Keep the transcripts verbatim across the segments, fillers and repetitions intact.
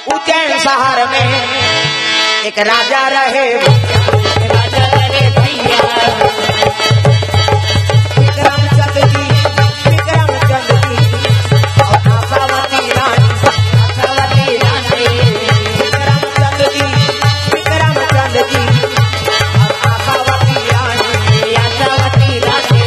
उज्जैन शहर में एक राजा रहे, राजा रहे भैया। विक्रमचंद जी, विक्रमचंद जी और आशावती रानी, आशावती रानी। विक्रमचंद जी, विक्रमचंद जी और आशावती रानी, आशावती रानी।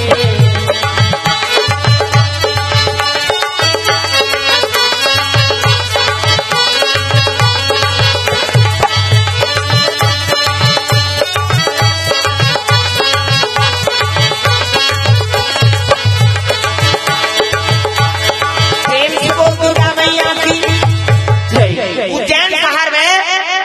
प्रेम से बोल दुर्गा मैया की जय। उज्जैन शहर में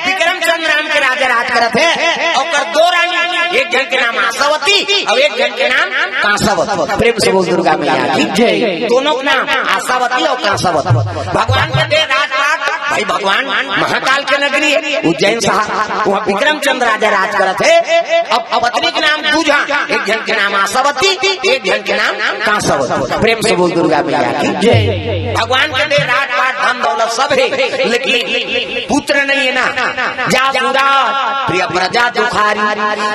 विक्रमचंद नाम के राजा राज करत हे। ओकर दो रानी, एक झन के नाम आशावती और एक झन के नाम कांसावती। प्रेम से बोल दुर्गा मैया की जय। दोनों के नाम आशावती और कांसावती। भगवान के दे राजपाट, भाई भगवान महाकाल के नगरी है उज्जैन शहर, वहाँ विक्रमचंद राजा राज करत हे। अब पत्नी के नाम दूजा, एक झन के नाम आशावती, एक झन के नाम कांसावती। प्रेम से बोल दुर्गा मैया की जय। भगवान के दे राजपाट, धन दौलत सब है, लेकिन पुत्र नहीं है ना। जा सुरा प्रिय प्रजा दुखारी,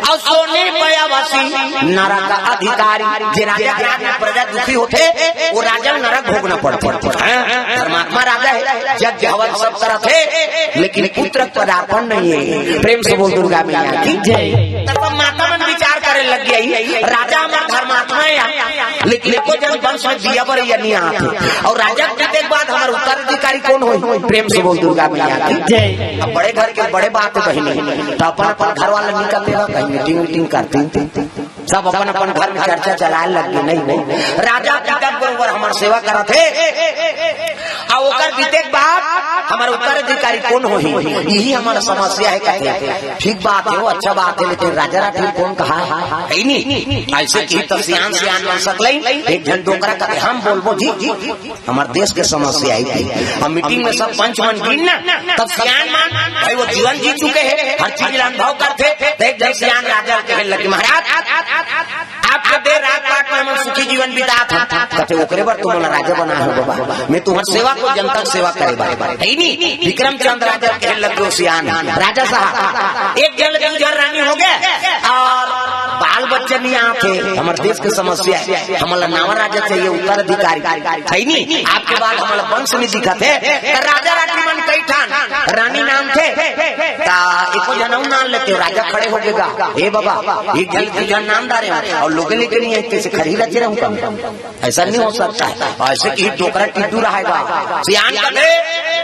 और सोने पयावसी नरक अधिकारी। जे राजा के राज में प्रजा दुखी होथे, वो राजा ल नरक भोगना पड़थे। हाँ, धर्मात्मा राजा है, यज्ञ हवन सब करत हे, लेकिन पुत्र पदार्पण नहीं है। प्रेम से बोल दुर्गा मैया की जय। तब माता मन विचार करे लग गई, राजा हमार धर्मात्मा है, लेकिन एको जन वंश में दिया बर या नहीं आत हे। और राजा के जीते के बाद हमार उत्तराधिकारी कौन होई? प्रेम से बोल दुर्गा मैया की जय। अब बड़े घर के बड़े बात है बहिनी, तो अपन अपन घर वाला निकल देगा, कहीं मीटिंग वीटिंग करते हैं, सब अपन अपन घर में चर्चा चलाए लग गए। नहीं, नहीं, राजा पिता बरोबर हमार सेवा करत हे, आ ओकर बीते के बाद हमार उत्तराधिकारी कौन होही, यही हमार समस्या है कहते हैं। ठीक बात है, वो अच्छा बात है, लेकिन राजा राठी कौन कहा है? है नहीं। ऐसे की तो सियान सियान बन सकले, एक झन डोकरा कहते हम बोलबो जी, हमार देश के समस्या आई थी। हम मीटिंग में सब पंच मन गिन ना, तब सियान मन, भाई वो जीवन जी चुके हैं, हर चीज ला अनुभव करते, तो एक झन सियान राजा कहे लगे, महाराज, आपके दे राजपाट में हम सुखी जीवन बितात हन। कहते, ओकरे बर तुमन ला राजा बना हो बाबा, मैं तुम्हार सेवा को जनता के सेवा करे बर। है नहीं, विक्रमचंद राजा कहे लगे, सियान राजा साहब, एक झन दू झन रानी हो गए और बाल बच्चा नहीं आते। हमारे देश की समस्या है, हमारा नवा राजा चाहिए, उत्तराधिकारी। है नहीं, आपके बाद हमारा वंश नहीं दिखत हे। तो राजा राठी मन कई ठान रानी नाम थे, ता एको जनऊ नाम लेते हो, राजा खड़े हो गएगा, "हे बाबा, एक झन दू झन नाम डारे हो और लोग लेके नहीं आए, कैसे खड़ी रहते रहूं कम?" ऐसा नहीं हो सकता है। ऐसे की डोकरा टिड्डू रहेगा। सियान कहते,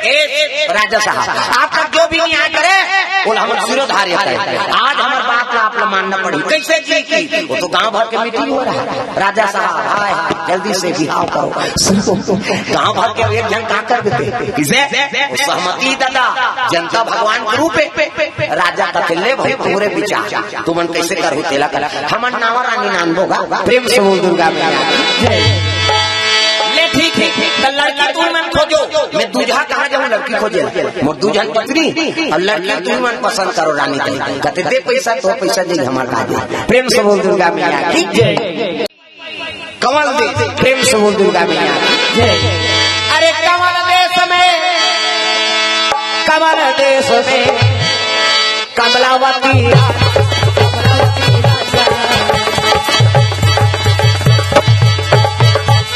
"ए राजा साहब, आप तक जो भी न्याय करे, वो हम सिरोधार्य करे। आज हमारे बात ला आप ला मानना पड़ी।" कैसे जी की? वो तो गांव भर के मीटिंग हो रहा है। राजा साहब, हाय हाय, जल्दी से बिहाव करो। सुनो, गांव भर के एक झन का कर देते? किसे? वो सहमति दादा, जनता भगवान के रूप है। राजा कहते, "ले भाई, तोरे विचार, तुमन कैसे करहु तेला कर।" हमन नावा रानी नानबो गा। प्रेम से बोल दुर्गा मैया की जय। ले ठीक है, तो लड़की तुमन खोजो, मैं दूजा कहाँ जाऊँ लड़की खोजे? मोर दू झन पत्नी और लड़की तुमन पसंद करो रानी के। कहते, "दे पैसा तो पैसा दे हमार का दे।" प्रेम से बोल दुर्गा मैया की जय। कमल देश, प्रेम से बोल दुर्गा मैया की जय। अरे कमल देश में, कमल देश में कमलावती,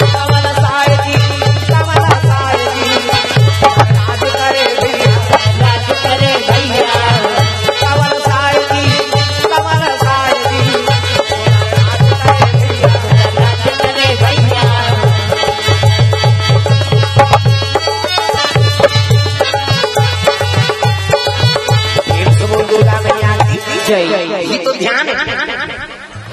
कमल साय जी, कमल साय जी, राज करे भैया, राज करे भैया। कमल साय जी, कमल साय जी। प्रेम से बोल दुर्गा मैया की जय। ये तो ध्यान है।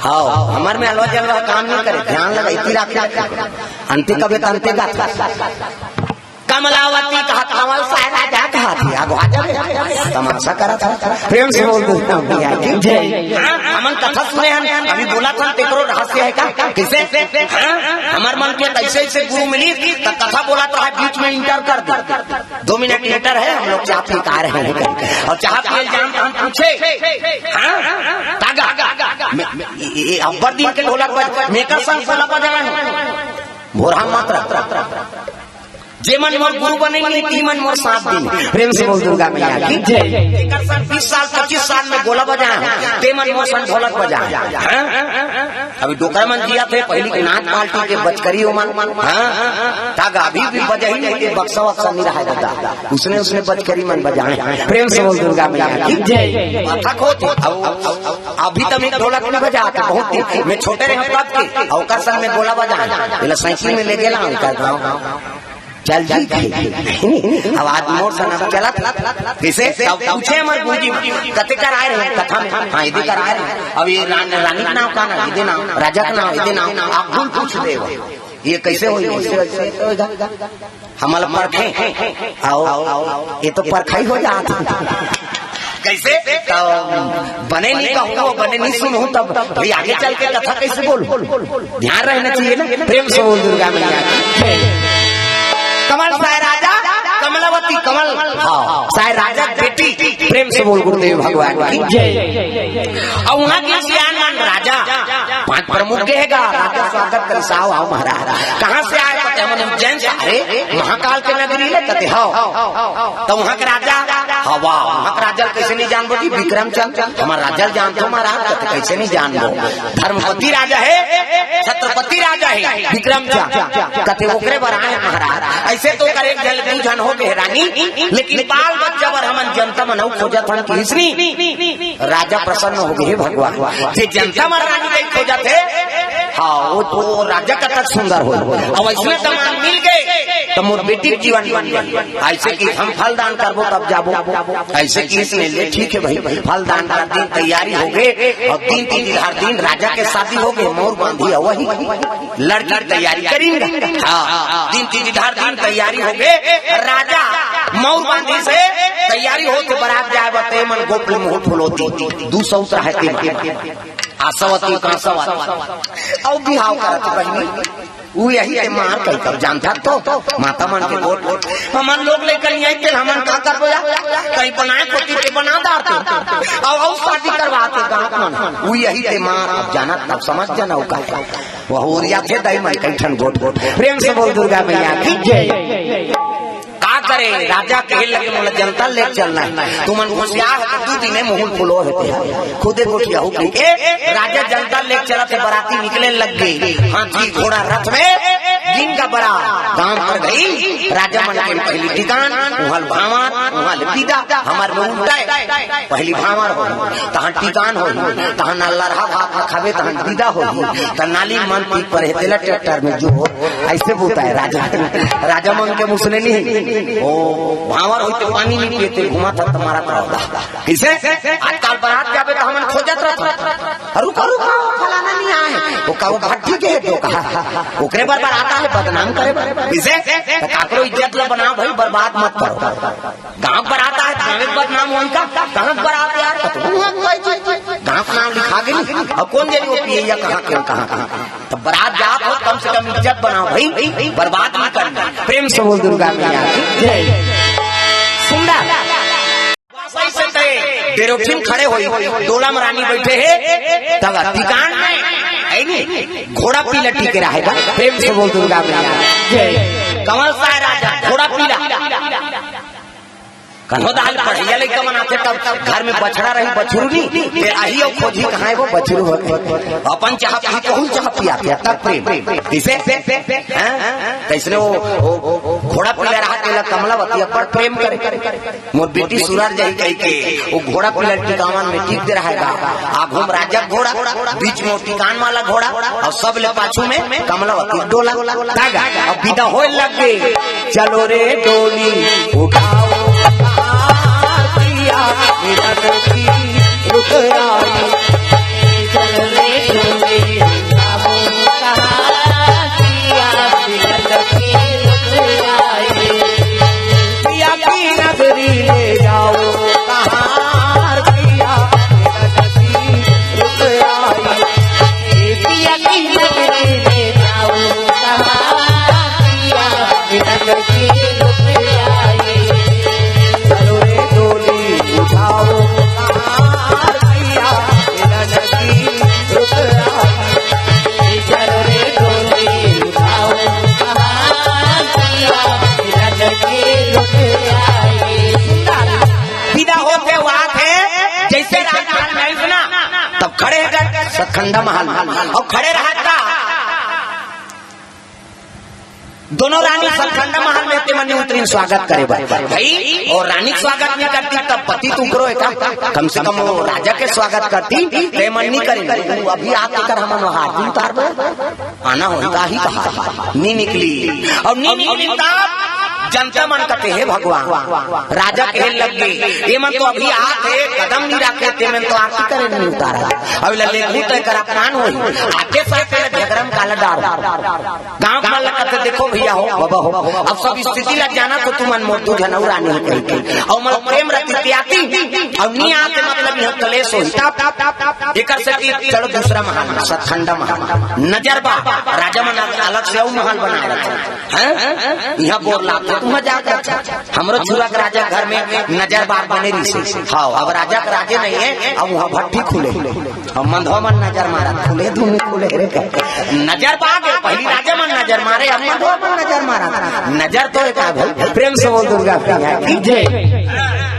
हाँ, हमार में अलवा जलवा काम नहीं करे, ध्यान लगा, इतनी रात रात। अंते कबे तंते गाता। कमलावती कहा, कमल साय राजा कहा थी, आगो आ जावे। तमाशा करा था। प्रेम से बोल दुर्गा मैया की जय। हाँ, हमन कथा सुने हन, अभी बोला था, तेकरो रहस्य है का? किसे? हाँ, हमार मन के कैसे ऐसे गुरु मिली, तो कथा बोला तो है, बीच में इंटर कर दे। दो मिनट इंटर है, हम लोग चाह पी के आ रहे हैं करके। और चाह पिए जान तो हम पूछे, हाँ, तागा, मैं, मैं, ये, ये अब्बर दिन के ढोलक बज, मेकर संग सोला बजा रहे हैं। भोरहा मात्रा। जे मन मोर गुरु बने नहीं, ती मन मोर साथ दिन। प्रेम से बोल दुर्गा मैया की जय। एकर साथ बीस साल, पच्चीस साल में गोला बजाए, ते मन मोर संग ढोलक बजाए। हाँ? अभी डोकरा मन जिया थे, पहली के नाच पार्टी के बचकरी हो मन। हाँ? तागा अभी भी बजा ही नहीं, ते बक्सा वक्सा नहीं रहा दादा। उसने, उसने बचकरी मन बजाए। प्रेम से बोल दुर्गा मैया की जय। कथा को अब, अब, अब, अभी तक मैं ढोलक नहीं बजाते, बहुत दिन। मैं छोटे रहे तब के, अउ ओकर संग में गोला बजाए। एला साइकिल में ले गेला, ओकर गाँव। चल जी, अब आज मोर संग चलत। कइसे? तब पूछे हमर गुरुजी, "कते कर आए रहे कथा में?" "हाँ, इदे कर आए रहे।" "अब ये रान-, रानी के नाम का ना, इदे नाम, राजा के नाम, इदे नाम।" आप भूल पूछ दे, "ये कइसे होई?" "ऐसे, ऐसे, ऐसे होई।" हमला परखे, अउ ये तो परखई हो जात। कइसे? तब बने नहीं कहूँ, बने नहीं सुनूँ, तब भाई आगे चल के कथा कइसे बोलूँ? ध्यान रहना चाहिए ना। प्रेम से बोल दुर्गा मैया की। कमल साय राजा, कमलावती कमल, हाँ, साय राजा बेटी। प्रेम से बोल गुरुदेव भगवान की जय। अउ उहाँ के सियान मन राजा, पाँच प्रमुख गे हे गा, राजा स्वागत करे, "साव, आओ महाराज।" "कहाँ से आए?" कहते, "हम उज्जैन से।" "अरे, महाकाल के नगरी ले?" कहते, "हाँ।" "तो उहाँ के राजा?" "हाँ, वाह, उहाँ के राजा कइसे नहीं जानबो जी? विक्रमचंद, हमर राजा ल जानथो महाराज।" कहते, "कइसे नहीं जानबो? धर्मपति राजा हे, छत्रपति राजा हे विक्रमचंद।" कहते, "ओकरे बर आए महाराज।" अइसे तो ओकर एक झन, दू झन हो गे रानी, लेकिन बाल बच्चा बर हमन जनता मन अउ खोजत हन कि इसनी राजा प्रसन्न हो गे, "हे भगवान, जे जनता मन रानी नहीं खोजत हे, हाँ, वो तो राजा कतक सुंदर हो। अब अइसने दमाद मिल गे, त मोर बेटी के जीवन बन जाही। अइसे कि हम फल दान करबो तब जाबो।" अइसे कि इसने ले, "ठीक हे भाई, फल दान कर दिन, तैयारी हो गे।" अउ दिन तीज तिहार दिन राजा के शादी हो गे, मउर बांधी अउ वही लड़की के तैयारी करेंगे। हाँ, दिन तीज तिहार दिन तैयारी हो गे, राजा मउर बांधी से तैयारी होत हे, बरात जाए बर ते मन गोपल मुहूर्त होलो ती, दू सौ उतरा हे ते मन। आसवती कासवती। अउ बिहाव करत बहिनी, उ यही के मार कही तब जानता तो, माता मन के गोठ। हमन लोग ले कहीं आई तेल हमन का करबो या? कहीं बनाए खोती ते बना डारते। अउ, अउ शादी करवाते गाँव मन। उ यही के मार अब जानत तब समझ जाना उ का। वह ओरिया थे दाई मन कई ठन गोठ गोठ। प्रेम से बोल दुर्गा मैया की जय। का करे, राजा कहे लगे, "मोला जनता ले चलना हे।" तुमन होशियार हो तो दू दिन में मुहुल फुलो हे ते। खुदे गोठिया हो के, "ए, राजा जनता ले चलत हे, बराती निकले लग गे। हाथी घोड़ा रथ में गिन का बरा गांव पर गई।" राजा मन के पहली ठिकान, उहल भांवर, उहल विदा, हमर में उल्टा हे। पहली भांवर होही, तहन टिकान होही, तहन लरहा भात ल खाबे, तहन विदा होही, त नाली मन पीक पर हे, तेला ट्रैक्टर में जो हो, अइसे बोलता हे राजा। राजा मन के मुसने नहीं, ओ भांवर होई त पानी नहीं पीते, घुमा था तुम्हारा तरफ। कइसे? आजकल बरात जाबे त हमन खोजत रहत। "रुको, रुको, फलाना नहीं आए।" वो का, वो भट्टी के हे तो कहा, ओकरे बर बरात आए, बदनाम करे बर। कइसे? त काकरो इज्जत ल बनाओ भाई, बर्बाद मत करो। गांव बरात आए, गांव में बदनाम होई का? कहाँ बरात यार? तो हुआ कोई चीज। गांव का नाम लिखा गे नहीं। अब कौन जानी वो पियैया कहाँ के, कहाँ, कहाँ। तो बरात जात हो, कम से कम इज्जत बनाओ भाई, बर्बाद नहीं करना। प्रेम से बोल दुर्गा मैया की जय। सुंदर। सही से तय डेरोठिन खड़े होई, डोला में रानी बैठे हे, तब टिकान में, है नहीं, घोड़ा पीला टिके रहेगा। प्रेम से बोल दुर्गा मैया की जय। कमल साय राजा, घोड़ा पीला। कन्हो दाल पढ़इया लइका मन आथे, तब घर में बछड़ा रही, बछरू नहीं, फिर आही अउ खोजी कहाँ हे वो बछरू होथे। अपन चाह पी, कहूँ चाह पिया, पिया, तब प्रेम। कइसे? हाँ? तइसने वो, वो, वो घोड़ा पीला रहा, तेला कमलावती अब्बड़ प्रेम करे। मोर बेटी सुधर जाही कहिके, वो घोड़ा पीला टिकावन में टिक दे रहेगा। आघू में राजा घोड़ा, बीच में वो टिकान वाला घोड़ा, अउ सबले पाछू में कमलावती डोला। तागा, अब विदा होए लग गे। चलो रे डोली उठाओ, पिया मिलन की रुत आई। चलो रे डोली उठाओ, पिया मिलन की रुत आई। पिया की नगरी ले जाओ, कहाँ पिया नसीब आई। पिया की नगरी ले जाओ, कहाँ पिया नसीब आई। चलो रे डोली उठाओ, कहाँ पिया नसीब आई। सतखंडा महल में। अउ खड़े रहत का, दोनों रानी सतखंडा महल में ते मन उतरिन स्वागत करे बर। भाई, अउ रानी के स्वागत नइ करतिस, त पति तो उकरो हे का? कम से कम वो राजा के स्वागत करतिस, ते मन नइ करिन। अभी आके कर हमन वहाँ आरती उतारबो। आना होही त आही कहा, नइ निकलिस। अउ नइ निकलिस त जनता मन कथे, "हे भगवान, राजा कहे लग गे, ये मन तो अभी आत हे, कदम नइ राखे, ते मन तो आरती करे नइ उतारत।" अउ ल देखहूँ त एकर अपमान होही। आते साथ एला झगरा म काला डारो। गाँव वाला कथे, "देखो भैया हो, बाबा हो, अब सब स्थिति ल जानत हो तुमन, मोर दू झन अउ रानी हे कहिके। अउ मोर प्रेम रतिस ते आतिस, अउ नइ आत हे, मतलब यहाँ कलेश होही।" तब एकर सेती चलो दूसरा महल, सतखंडा महल, नजर बाग, राजा मन अलग से अउ महल बनाए रखे। हैं? यहाँ बोर लागथे, तुम मजाक करथे। हमरो छुरा के राजा घर में नजर बाग बने रहिसे। हाँ, अब राजा के राजे नइ हे, अब वहाँ भट्ठी खुले। अब मंधवा मन नजर मारत, खुले धुन खुले रे कह। नजर बाग हे, पहली राजा मन नजर मारे, अब मंधवा मन नजर मारत। नजर तो एक है भाई, प्रेम से बोल दुर्गा मैया की जय।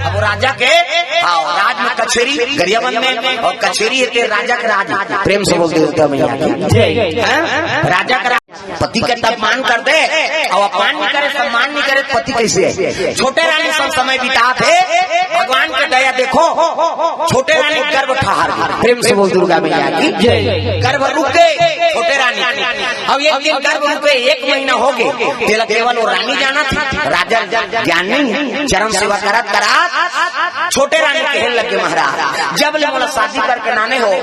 अब वो राजा के, हाँ, राज में कचेरी, गरियाबंद में, अउ कचेरी हे ते राजा के राज। प्रेम से बोल दुर्गा मैया की जय। हैं? राजा के राज। पति के त अपमान कर दे, अउ अपमान नइ करे, सम्मान नइ करे, पति कइसे हे? छोटे रानी संग समय बितात हे, भगवान के दया देखो, छोटे रानी गर्भ ठहर गे। प्रेम से बोल दुर्गा मैया की जय। गर्भ रुक गे छोटे रानी। अब एक दिन गर्भ रुके, एक महीना हो गे, तेला केवल वो रानी जानत हे, राजा ज्ञान नइ हे। चरण सेवा करत करत छोटे रानी कहे लगे, "महाराज, जब ले मोला शादी करके लाने हो,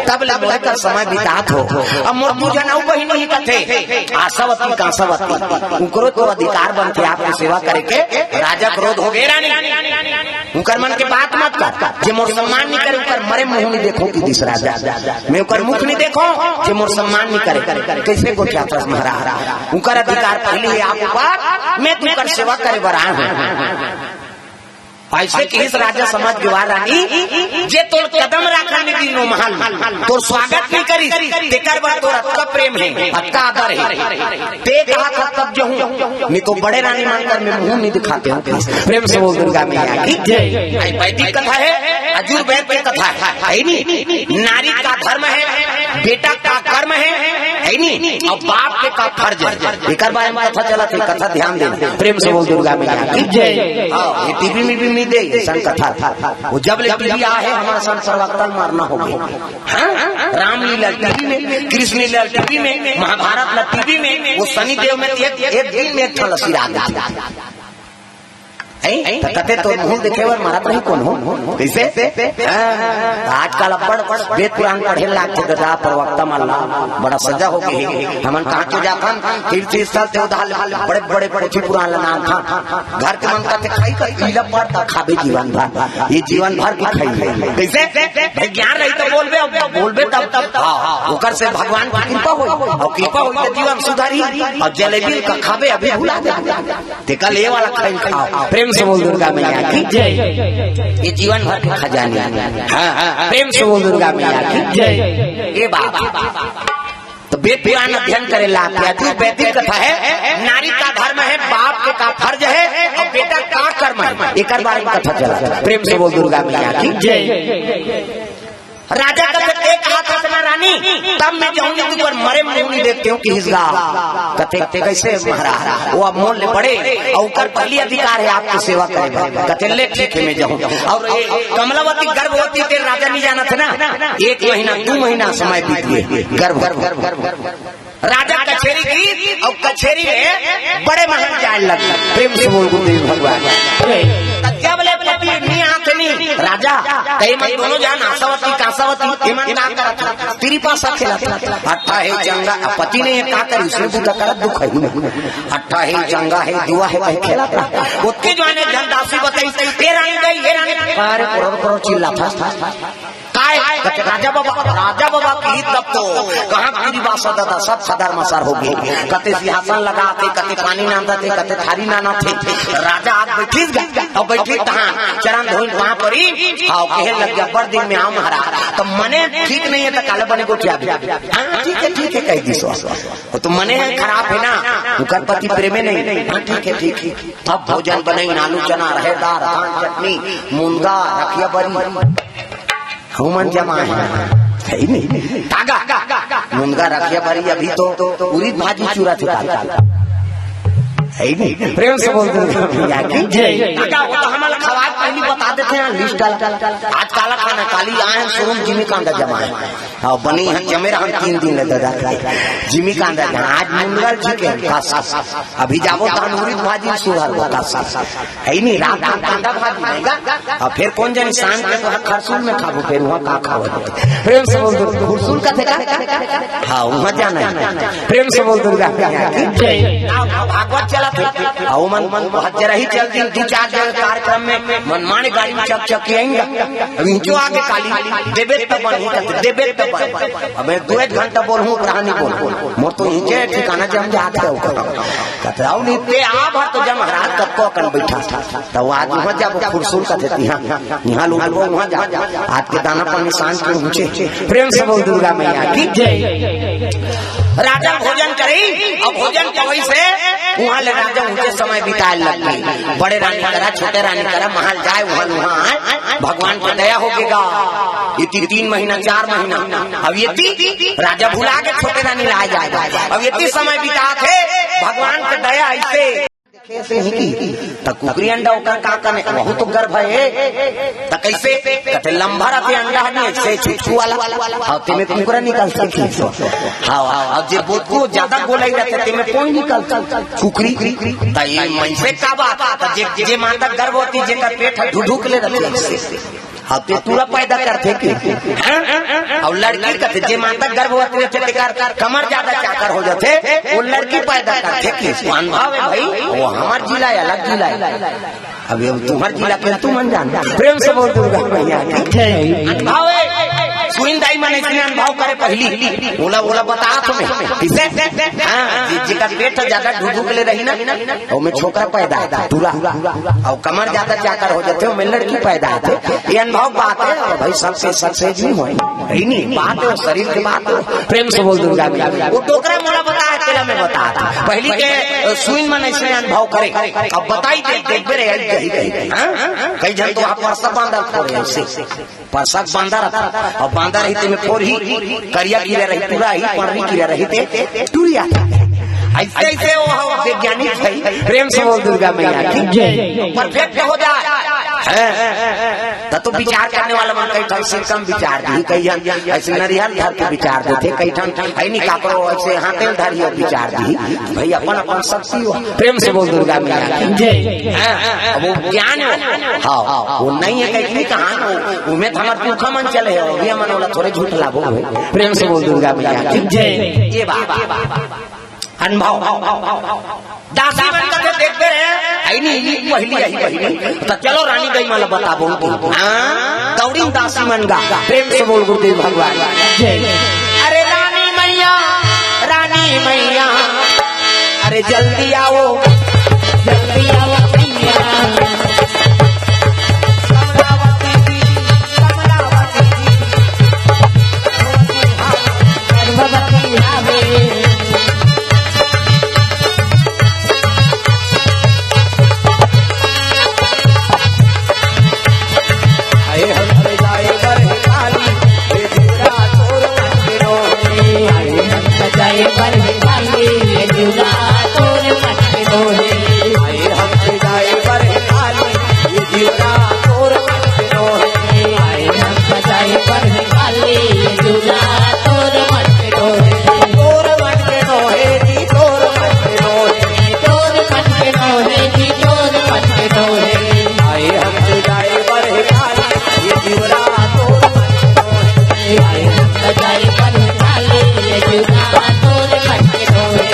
तब ले मोरे कर समय बितात हो। अब मोर दू झन अउ बहिनी हे कथे, आशावती, कांसावती, उकरो तो अधिकार बनथे आपके सेवा करे के।" राजा क्रोध हो गे, "रानी, उकर मन के बात मत कर, जे मोर सम्मान नइ करे, उकर मरे मुँह नइ देखहूँ," कहिस राजा। "मैं उकर मुख नइ देखहूँ, जे मोर सम्मान नइ करे।" कइसे गोठियाथस महाराज? "उकर अधिकार पहली हे आप ऊपर, मैं तो उकर सेवा करे बर आए हँव।" अइसे कहिस राजा, समझ गे, "वाह रानी, जे तोर कदम राखन नइ दिस ओ महल में, तोर स्वागत नइ करिस, तेकर बर तोर अतका प्रेम हे, अतका आदर हे। ते कहत हस तब जाहूँ, नइ तो बड़े रानी मन कर मैं मुँह नइ दिखातेंव।" प्रेम से बोल दुर्गा मैया की जय। ये वैदिक कथा हे, आजुर्वेद के कथा हे, हे नी? नारी का धर्म हे, बेटा का कर्म हे, हे नी? अउ बाप के का फर्ज हे, एकर बारे में कथा चलत हे, कथा ध्यान दे। प्रेम से बोल दुर्गा मैया की जय। हाँ, ये टीवी में भी नइ दे, अइसन कथा। वो जब ले टीवी आए हे, हमर सन प्रवक्ता ल मरना हो गे। हाँ? रामलीला टीवी में, कृष्ण लीला टीवी में, महाभारत ला टीवी में, वो शनिदेव में एक, एक दिन में एक ठन सिरा देथे। हैं? त कथे तोर मुँह देखे बर मरत रही कोन हो? कइसे? हाँ, आजकल अब्बड़ वेद पुराण पढ़े लागथे दादा, प्रवक्ता मन ला, बड़ा सजा हो गे हे। हमन कहाँ तो जाथन, तीर्थ स्थल ते उधार बड़े-बड़े पोथी पुराण ला नानथन। घर के मन कथे, "खाई का पीला पड़ता खाबे जीवन भर, ये जीवन भर के खाई।" कइसे? भाई ज्ञान रही त बोलबे, अउ बोलबे तब, तब, हाँ, ओकर से भगवान के कृपा होई, अउ कृपा होई त जीवन सुधरही, अउ जलेबी का खाबे अभी भुला दे। तेकर ले वाला खाई खाओ। प्रेम से बोल दुर्गा मैया की जय। ये जीवन भर के खजाने। हाँ, हाँ, प्रेम से बोल दुर्गा मैया की जय। ये बात। त वेद पुराण अध्ययन करे ला आथे, अति वैदिक कथा हे। नारी का धर्म हे, बाप के का फर्ज हे, अउ बेटा का कर्म हे, एकर बारे में कथा चलत हे। प्रेम से बोल दुर्गा मैया की जय। राजा कथे, "ते कहत हस ना रानी, तब मैं जाहूँ, तुँहर मरे मुँह नइ देखतेंव," कहिस गा। कथे, "कइसे महाराज? वो अब मोर ले बड़े, अउ उकर पहली अधिकार हे आपके सेवा करे बर।" कथे, "ले ठीक हे, मैं जाहूँ।" अउ ये कमलावती गर्भवती ते राजा नइ जानत हे ना, एक महीना, दू महीना समय बीत गे, गर्भ। राजा कचेरी गीस अउ कचेरी में बड़े महल जाए लगे। प्रेम से बोल गुरुदेव भगवान। त जब ले पति नइ आथे नी राजा, त एमन दोनों झन आशावती कांसावती, एमन का करत हे? तिरिपासा खेलत हे। अट्ठा हे चंगा, पति नइ हे का करी, उसने बूता करत दुख हे। अट्ठा हे चंगा हे, दुआ हे कहीं खेलत हे। ओतके जुवान एक झन दासी बताइस, "ए रानी दाई, ए रानी।" अरे, कोरोर कोरोर चिल्लात हे। काय? राजा बाबा, राजा बाबा कही तब तो कहाँ तिरिपासा दादा, सब सदर मसर हो गे। कते सिंहासन लगाथे, कते पानी नानथे, कते थारी नानथे। राजा आके बइठिस गा, अउ बइठिस तहाँ चरण धोइन वहाँ परी, अउ कहे लग गे, "अब्बड़ दिन में आँव महाराज, त मने ठीक नइ हे त काला बने गोठियाबे?" "हाँ, ठीक हे, ठीक हे," कहि दिस। "वो तो मने हे, खराब हे ना, उकर पति प्रेमे नइ।" "हाँ, ठीक हे, ठीक हे।" अब भोजन बनइन, आलू चना, रहेर दार, धान चटनी, मुनगा, रखिया बरी। हमन जमाए हन। हे नहीं, तागा। मुनगा रखिया बारी अभी तो उरीद भाजी चूरा थे तागा। हे नहीं, प्रेम से बोल दो। या की जय। तागा, वो तो हमला खवाए पहली बता देथे हैं, लिस्ट डाल। आज काला खाना, काली आए हैं, शोरूम जिमी कांदा जमा है। हाँ, बनी है, जमे रहन तीन दिन ले दादा। जिमी कांदा जमा, आज मुनगा जी के, बस, बस। अभी जाबो तो उरीद भाजी सुधार, बस, बस। हे नहीं, रात में कांदा भाजी रहेगा। अब फिर कौन जाने शाम के तो खरसूल में खाबो, फिर वहाँ का खाबो। प्रेम से बोल दो, खरसूल का थे का? हाँ, वहाँ जाना है। प्रेम से बोल दुर्गा मैया की जय। भागवत चला था। हाँ, वो मन, वो हजरा ही चल दिन दो चार जगह कार्यक्रम में मनमाने गाड़ी में चक चक के आएंगे। अब इनके आगे काली देबे तब बन, देबे तब बन। अब मैं दो एक घंटा बोलूँ, कहानी बोल। मोर तो इनके ठिकाना जम जात है। कहते, "आओ नहीं, ते आ भर तो जम हरात कब को अकन बैठा था।" त वो आदमी वहाँ जाबो, फुरसुल का देती, हाँ, यहाँ लोग वो वहाँ जा, आज के दाना पानी सांझ के पहुँचे। प्रेम से बोल दुर्गा मैया की जय। राजा भोजन करी, अब भोजन कवई से वहाँ ले राजा ऊँचे समय बिताए लग गई। बड़े रानी करा, छोटे रानी करा, महल जाए, वहाँ, वहाँ आए, भगवान का दया हो गेगा। ये ती-, तीन महीना, चार महीना, अब ये ती-, राजा भुला के छोटे रानी ला जाए, अब ये ती समय बिता थे, भगवान का दया ऐसे। देखे से ही की, त कुकरी अंडा ओकर का कने, वहू तो गर्भ है। त कैसे? कथे लंबा रहते अंडा नहीं, ऐसे छुछू वाला। हाँ, तेमे कुकरा निकल सकी। हाँ, हाँ, अब जे बहुत को ज्यादा गोलाई रहते, तेमे कोई निकल कुकरी। त ये मन से का बात? त जे, जे माता गर्भवती, जेकर पेट है, ढुढुक ले रहते ऐसे। अब ते टूरा पैदा करथे कि? हाँ? अउ लड़की कथे, जे माता गर्भवती रथे, तेकर कमर ज्यादा चाकर हो जाथे, वो लड़की पैदा करथे कि? अनुभव है भाई, वो हमर जिला है, अलग जिला है। अब ये तुम्हर जिला के तू मन जान। प्रेम से बोल दुर्गा मैया की जय। अनुभव है, सुइन दाई मन इसने अनुभव करे पहली, ओला, ओला बता तुम्हें, किसे? हाँ, जे-, जेकर पेट ज्यादा ढुढुक ले रही ना, ओमे छोकरा पैदा है, टूरा। अउ कमर ज्यादा चाकर हो जाथे, ओमे लड़की पैदा होथे। ये अनुभव बात है, अउ भाई सबसे, सबसे जी होय। हे नहीं, बात है, शरीर के बात है। प्रेम से बोल दुर्गा मैया। वो डोकरा मोला बता है, तेला मैं बता था। पहली के, अ, सुइन मन ऐसे अनुभव करे। अब बताई दे, देखबे रे, आई कही, कही, हाँ? कई झन तो आप पर सब बांधल खोरे ऐसे। परसक बांदर, अउ बांदर ही तेमे फोरही, करिया कीरा रही, टूरा ही, पड़री कीरा रही ते, टूरिया। ऐसे, ऐसे वो हो वैज्ञानिक है। प्रेम से बोल दुर्गा मैया की जय। परफेक्ट हो जाए। हैं? त तो विचार करने वाला मन कई ठन सिरकम विचार दी, कई झन ऐसे नरिहर धर के विचार देथे, कई ठन है नहीं काकरो ऐसे हाथे धरियो विचार दी। भाई अपन अपन शक्ति हो। प्रेम से बोल दुर्गा मैया की जय। हाँ, अब वो ज्ञान हो। हाँ, वो नहीं है कहीं कहाँ हो। उमें तो हमारे पुरखा मन चले हो, ये मन वाला थोड़े झूठ लाभो हो। प्रेम से बोल दुर्गा मैया की जय। ये बात। अनुभव। दासी मन कथे देखबे रे, आई नहीं, ये पहली आई, पहली। तो चलो रानी गई मला बताबो। हाँ, दौड़ी दासी मन गा। प्रेम से बोल गुरुदेव भगवान जय। अरे रानी मैया, रानी मैया, अरे जल्दी आओ, जल्दी आओ मैया। कमलावती जी, कमलावती जी, गर्भवती आवे। आए हम जाए बर काली, ये जीवरा तोर मन के डोहे। आए हम जाए बर काली, ये जीवरा तोर मन के डोहे। आए हम जाए बर काली, ये जीवरा तोर मन के डोहे। आए हम जाए बर काली, ये जीवरा तोर मन के डोहे। तोर मन के डोहे जी, तोर मन के डोहे। तोर मन के डोहे जी, तोर मन के डोहे। आए हम जाए बर काली, ये जीवरा तोर मन के डोहे। आए हम जाए बर काली, ये जीवरा तोर मन के डोहे।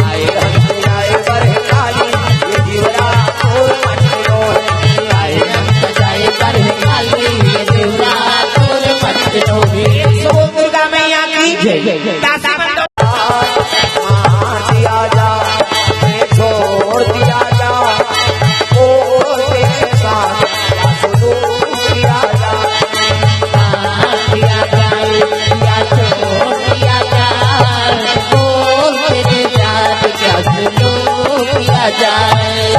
आए हम जाए बर काली, ये जीवरा तोर मन के डोहे। आए हम जाए बर काली, ये जीवरा तोर मन के डोहे। सो दुर्गा मैया की जय। दासी मन तो मार दिया जा, छोड़ दिया जा, ओ तेरे साथ क्या सुलूक किया जा। मार दिया जाए या छोड़ दिया जाए, ओ तेरे साथ क्या सुलूक किया जाए।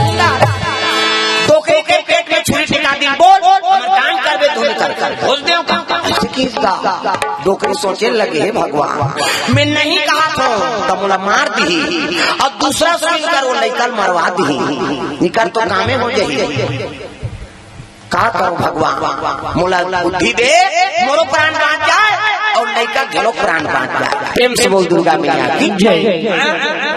डोकरी के पेट में छुरी टिका दी, बोल, हमर काम करबे, धुन कर, कर, बोल देव का, का, का। डोकरी सोचे लगे, "हे भगवान, मैं नहीं कहत हंव त मोला मार दिही, अउ दूसरा सुन कर वो लइका ल मरवा दिही, इकर तो कामे हो जाही।" का करो भगवान, मोला बुद्धि दे, मोरो प्राण बाँच जाय अउ लइका घलो प्राण बाँच जाय। प्रेम से बोल दुर्गा मैया की जय।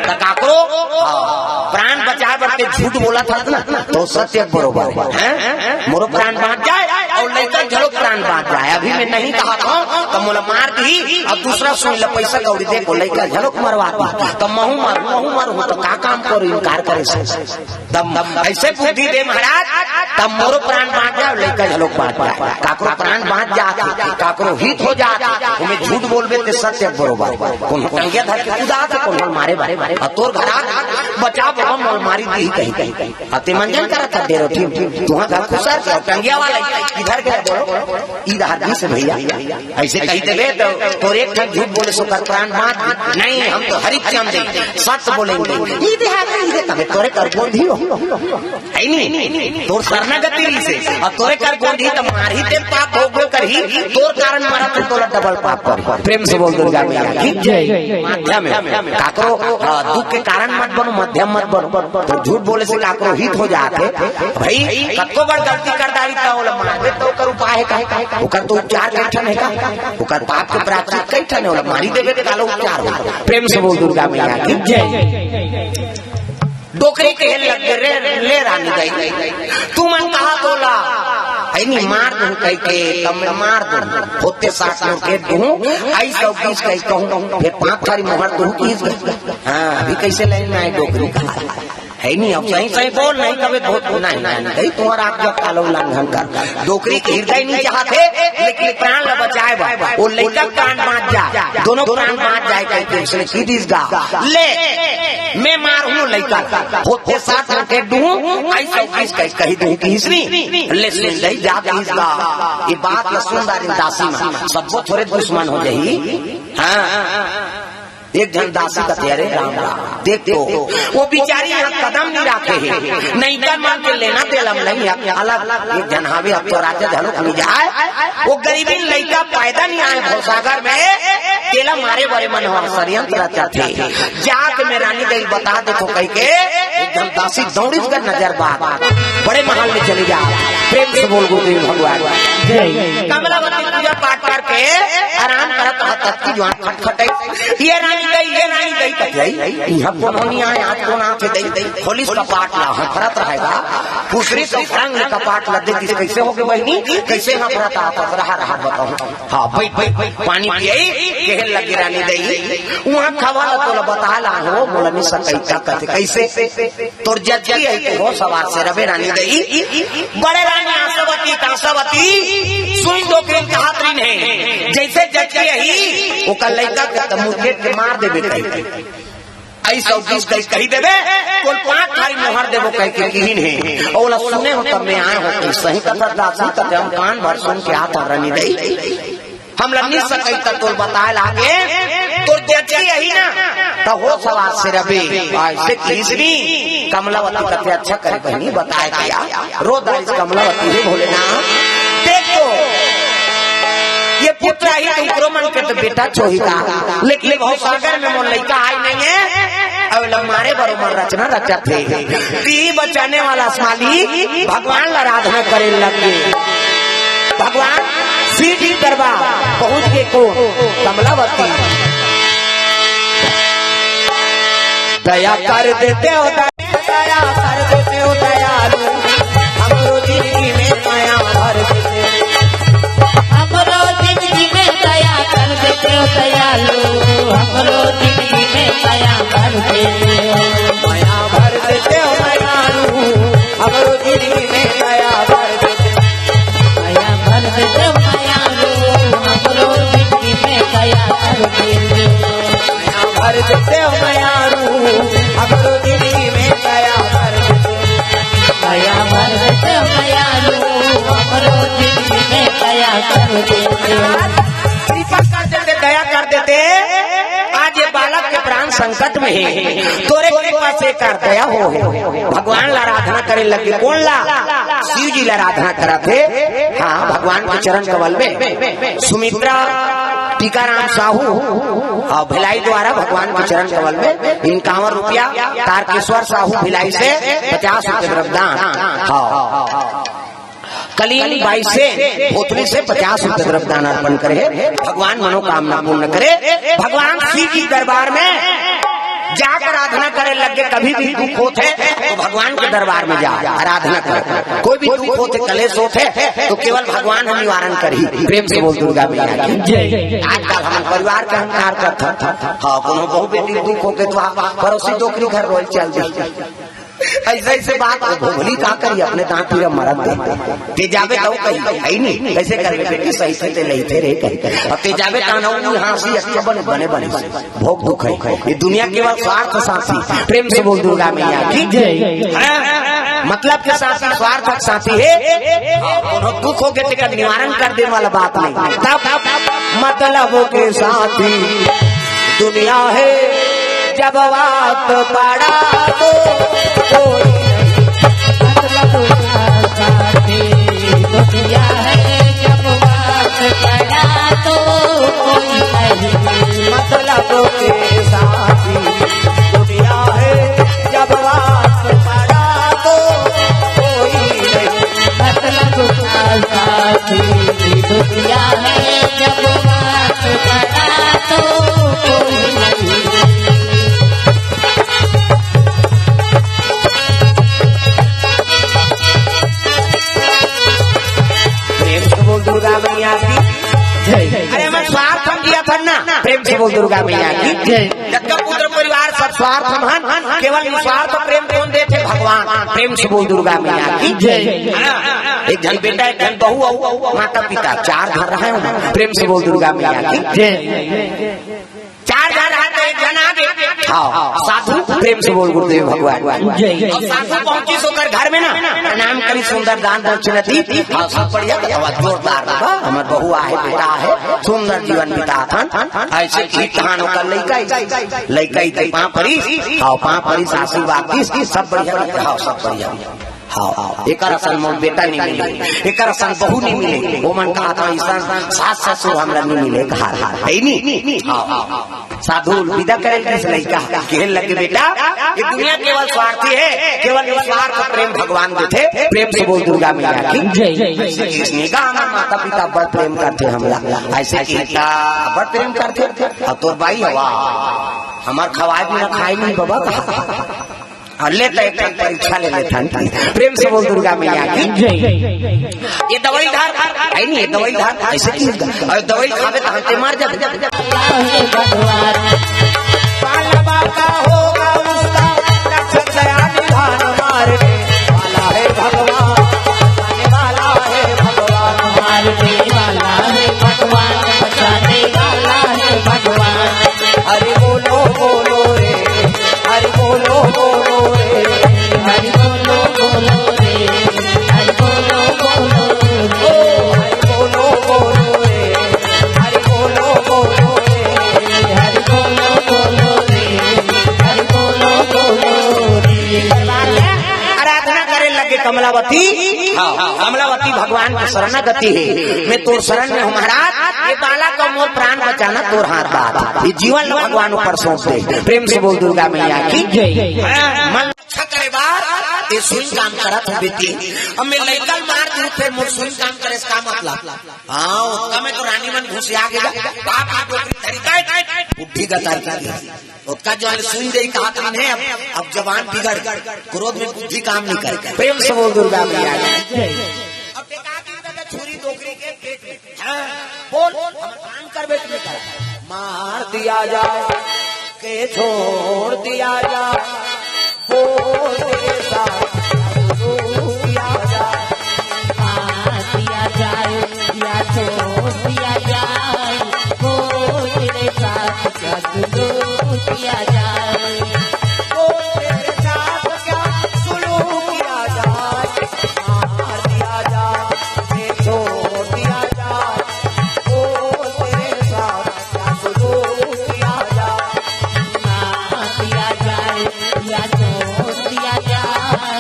त काकरो, हाँ, प्राण बचाय बर ते झूठ बोलत हस ना, त सत्य बरोबर हे, हैं? मोरो प्राण बाँच जाय अउ लइका घलो प्राण बाँच जाय। अभी मैं नहीं कहत हंव त मोला मार दिही, अउ दूसरा सुन ल पइसा कौड़ी दे के लइका घलो मरवा दिही, त महूँ मर, महूँ मरहूँ त का काम करो इनकार करे से? तब अइसे बुद्धि दे महाराज, तब मोरो प्राण बाँच जाय, लइका घलो बाँच जाय। काकरो प्राण बाँच जात हे, काकरो हित हो जात हे, ओमे झूठ बोलबे ते सत्य बरोबर। कोनो टंगिया धर के कूदात हे, कोनो मारे बारे। अउ तोर घर आ बचा बाबा, मोला मारी दिही कहीं कहीं। अते मंजन करत हे डेरो, ठीक, तुहां घर खुसर के टंगिया वाला इधर के बोलो, इधर जी से भैया। अइसे कहि देबे त तोर एक ठन झूठ बोले से ओकर प्राण बाँच। नहीं, हम तो हरिचंद हन, सच बोलेंगे। ये देहात में ये तबे तोरे कर गोंधी हो। हे नहीं, तोर सरनागति रहिसे, अउ तोरे कर गोंधी त मारही ते पाप भोगबे करही, तोर कारण मरत हे तोला डबल पाप करही। प्रेम से बोल दुर्गा मैया की जय। माध्यम हे, काकरो, हाँ, दुख के कारण मत बनो, माध्यम मत बनो। त झूठ बोले से काकरो हित हो जात हे। भई, कतको बड़ गलती कर डारी त ओला मारबे त ओकर उपाय हे का? ओकर तो उपचार कई ठन हे का? ओकर पाप के प्रायश्चित कई ठन हे, ओला मारी देबे त काला उपचार हो। प्रेम से बोल दुर्गा मैया की जय। डोकरी कहे लगे, "रे, ले रानी दाई, तुमन कहा तोला, हे नहीं मार दूं कहिके, त मैं मार दूं, होते साथ मोर के दूं, अइस अउ बीस कहि कहूं, फेर पाँच थारी मोहर दूं, किहिस गा।" हाँ, अभी कइसे लाइन में आय डोकरी कहा। हे नहीं, अब सही सही बोल, नहीं तबे बहुत नहीं, नहीं, नहीं, तुम्हारा आप जब कालो उल्लंघन कर। डोकरी के हृदय नहीं चाहत हे, लेकिन प्राण ल बचाय बर, वो लइका के प्राण बाँच जाय, दोनों प्राण बाँच जाय कहिके उसने कहि दिस गा। ले, मैं मारहूं लइका ल, होते साथ मोर के दूं, अइस अउ बीस कहि, कहि दूं किहिस नी, ले सुन लही जा किहिस गा। ये बात ल सुन डारिन दासी मन, सबो थोरे दुश्मन हो जाही। हाँ। एक झन दासी कथे, "अरे राम राम, देख तो, वो बिचारी इहां कदम नहीं राखे हे, लइका मन के लेना देना नहीं हे।" अलग एक झन हावे, अब तो राजा घलो नहीं जाय, वो गरीबी लइका पैदा नहीं आय भवसागर में, तेला मारे बर ए मन ह षड्यंत्र रचथे। जाके मैं रानी दाई ल बता देथों कहिके, एक झन दासी दौड़िस गा नजर बात, बड़े महल में चली जाय। प्रेम से बोल गुरुदेव भगवान जय। कमलावती पूजा पाठ करके आराम करत रहत हस कि जुवान खटखटई, "ये रानी दाई, ये रानी दाई," कथे, "इहां कोनो नइ आय, आज कोन आथे दाई?" खोलिस कपाट ला, हफरत रहे गा। पूछिस त रंग ले कपाट ला देखिस, "कइसे होगे बहिनी, कइसे हफरत आथस?" "रहा, रहा, बताहूं।" "हाँ, बइठ, बइठ, बइठ, पानी पियई।" कहे लगे रानी दाई, "उहां खवा ला तोला बताय ला हो, मोला नइ सकय का," कथे, "कइसे?" "तोर जचकी अही त होस हवास से रबे रानी दाई, बड़े रानी आशावती, काशावती, सुन डोकरी ल कहत रहिन हे, जइसे जचकी अही, ओकर लइका के त मुरकेट के मार देबे कहिके। अइस अउ बीस कहि, कहि देबे, तोला पाँच थारी मोहर देबो कहिके किहिन हे। ओला सुने हों तब मैं आय हों, सही कथस दासी कथे, हम कान भर सुन के आथन रानी दाई।" हमला नइ सकय त तोला बताय लागे, तोर जचकी अही ना, त होस हवास से रबे। अइसे किहिस नी, कमलावती कथे, "अच्छा करे बहिनी, बताय दिया।" रो डारिस कमलावती, "हे भोलेनाथ, देख तो, ये पुत्र अही त ओकरो मन के त बेटा च होही गा, लेकिन भवसागर में मोर लइका आय नइ हे, अउ एला मारे बर ओमन रचना रचथे।" ती बचाने वाला असमाली भगवान ला आराधना करे लगे। भगवान शिव जी दरबार पहुंच के को कमलावती, दया कर देते हो, दया कर देते हो दयालु, हमरो जिंदगी में दया भर देते। हमरो जिंदगी में दया कर देते हो दयालु, हमरो जिंदगी में दया कर देते हो। मया भर देते हो मयारू, हमरो जिंदगी में दया भर देते। मया भर देते हो मयारू, हमरो जिंदगी में दया कर देते। मया भर देते हो मयारू, हमरो जिंदगी में दया भर देते। मया भर देते हो मयारू, हमरो जिंदगी में दया कर देते। कृपा कर देते, दया कर देते। आज ये बालक के प्राण संकट में हे, तोरे कृपा से कर दया हो। भगवान ला आराधना करे लगे, कोन ला? शिव जी ला आराधना करत हे। हाँ, भगवान के चरण कमल में सुमित्रा टीकाराम साहू, हाँ, भिलाई द्वारा भगवान के चरण कमल में इनकावन रुपया, तारकेश्वर साहू भिलाई से पचास रुपये द्रव्यदान, हाँ, कलीन बाई से भोतली से पचास रुपये द्रव्यदान अर्पण करे। भगवान मनोकामना पूर्ण करे। भगवान शिव जी दरबार में जाकर आराधना करे लगे, कभी भी दुख होत हे तो भगवान के दरबार में जा, आराधना कर। कोई भी दुख होत हे, कलेश होत हे तो केवल भगवान हम निवारण करही। प्रेम से बोल दुर्गा मैया की जय। आजकल हम परिवार के अहंकार करत हन, हाँ, कोनो बहू बेटी दुख होके तो आप पड़ोसी डोकरी घर रोल चल दी। ऐसे ऐसे बात, वो भोगली का करी, अपने दांत पीरा मरत दे। ते जाबे तऊ कही, है नहीं, कैसे करबे बेटी, सही से ते लेते रे कही। और ते जाबे ताना उ हाँसी, अच्छे बने, बने, बने। भोग दुख है। ये दुनिया केवल स्वार्थ साथी। प्रेम से बोल दुर्गा मैया की जय। हाँ? मतलब के साथी, स्वार्थ के साथी है। कोनो दुख होके तेकर निवारण कर देने वाला बात नहीं। तब मतलब के साथी दुनिया है, जब बात पड़ा तो कोई नहीं। मतलब का साथी दुनिया है, जब बात पड़ा तो कोई नहीं। मतलब के साथी दुनिया है, जब बात पड़ा तो कोई नहीं। मतलब का साथी दुनिया है, जब बात पड़ा तो कोई नहीं। प्रेम से बोल दुर्गा मैया की जय। अरे, हमर स्वार्थ हम जियत हन ना, प्रेम से बोल दुर्गा मैया की जय। जतका पुत्र परिवार सब स्वार्थ हम हन, केवल निस्वार्थ प्रेम कोन देथे? भगवान। प्रेम से बोल दुर्गा मैया की जय। हाँ, एक झन बेटा, एक झन बहू, अउ माता पिता, चार घर रहे हो। प्रेम से बोल दुर्गा मैया की जय। चार झन रहा तो एक झन आगे। हाँ, साधु, प्रेम से बोल गुरुदेव भगवान। जय। अब साधु पहुंचिस ओकर घर में ना, प्रणाम करिस, सुंदर दान दक्षिणा दिस। हाँ, सब बढ़िया, आवाज जोरदार बा। हमर बहू आहे, बेटा आहे, सुंदर जीवन बिताथन। ऐसे ही तहान ओकर लइका ही, लइका ही ते पाँव परिस, हाँ, पाँव परिस, आशीर्वाद दिस, सब बढ़िया, हाँ, सब बढ़िया। हाँ, हाँ, एकर असन मोर बेटा नहीं मिले, एकर असन बहू नहीं मिले। वो मन कहा था, "अइसन सास ससुर हमरा नहीं मिले, कहा, हाँ, है नहीं।" हाँ, हाँ, हाँ। साधु विदा करे किस लइका, कहे लगे, "बेटा, ये दुनिया केवल स्वार्थी है, केवल निस्वार्थ प्रेम भगवान देथे।" प्रेम से बोल दुर्गा मैया की जय। ऐसे किसने कहा, "हमार माता पिता बड़ प्रेम करथे हमला।" ऐसे कितना बड़ प्रेम करथे। अब तोर बाई हवा, हमार खवाए बिना खाए नहीं बाबा, कहा। हाँ, ले तो एक ठन परीक्षा ले लेथन। प्रेम से बोल दुर्गा मैया की जय। ये दवाई धार, है नहीं, ये दवाई धार, ऐसे की? अरे दवाई खाबे तो हंसते मर जाबे। हे भगवान। पालवा का होगा उसका, नक्षत्र आदि धान मारने वाला है भगवान, बचाने वाला है भगवान। मारने वाला है भगवान, बचाने वाला है भगवान। हरि बोलो बोलो रे, हरि बोलो बोलो रे, हरि बोलो बोलो रे, हरि बोलो बोलो रे, हरि बोलो बोलो रे, हरि बोलो बोलो रे, हरि बोलो बोलो रे, हरि बोलो बोलो रे। आराधना करे लगे कमलावती। हाँ, कमलावती भगवान के शरणागति है। मैं तोर शरण में हूँ महाराज, ये बाला का मोर प्राण बचाना तोर हाथ बात। ये जीवन ला भगवान ऊपर सौंप दे। प्रेम से बोल दुर्गा मैया की जय। मन अच्छा करे बार, ये सुई काम करत हूँ बेटी। अब मैं लइका ल मार दूँ, फिर मोर सुई काम करे इसका मतलब। हाँ, ओतका में तो रानी मन घुसिया गे। बाप की डोकरी धरी का, बुद्धि गतार की। ओतका जो है सुई दे कहा था इन्हें, अब, अब जबान बिगड़, क्रोध में बुद्धि काम नहीं करे। प्रेम से बोल दुर्गा मैया की जय। अब देखा कि इधर छुरी डोकरी के पेट में। हाँ, बोल, हम काम कर बेटी का। मार दिया जाए, के छोड़ दिया जाए, बोल तेरे साथ जादू किया जाए। मार दिया जाए या छोड़ दिया जाए, बोल तेरे साथ जादू किया जाए। बोल तेरे साथ क्या सुलूक किया जाए, मार दिया जाए, के छोड़ दिया जाए, बोल तेरे साथ जादू किया जाए। मार दिया जाए या छोड़ दिया जाए,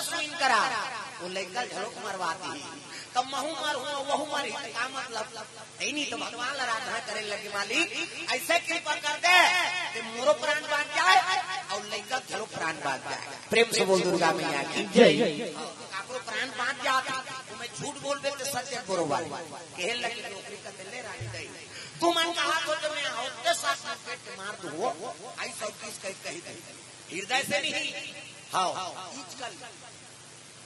सुइन करा, वो लइका घलोक मरवा दिही। तब महू मरहूँ, वहू मरही, त का मतलब? हे नहीं, तो भगवान ला आराधना करे लगे, मालिक, ऐसे कृपा कर दे कि मोरो प्राण बाँच जाए अउ लइका घलो प्राण बाँच जाए। प्रेम से बोल दुर्गा मैया की जय। हाँ, काकरो प्राण बाँच जात, तो मैं झूठ बोलबे तो सत्य बरोबर। कहे लगे, "नौकरी का दिले रानी दई, तुमन कहा तो, तो मैं होते साथ में पेट मार दूँ, आई सब चीज कही, कही दई।" हृदय से नहीं। हाँ, आजकल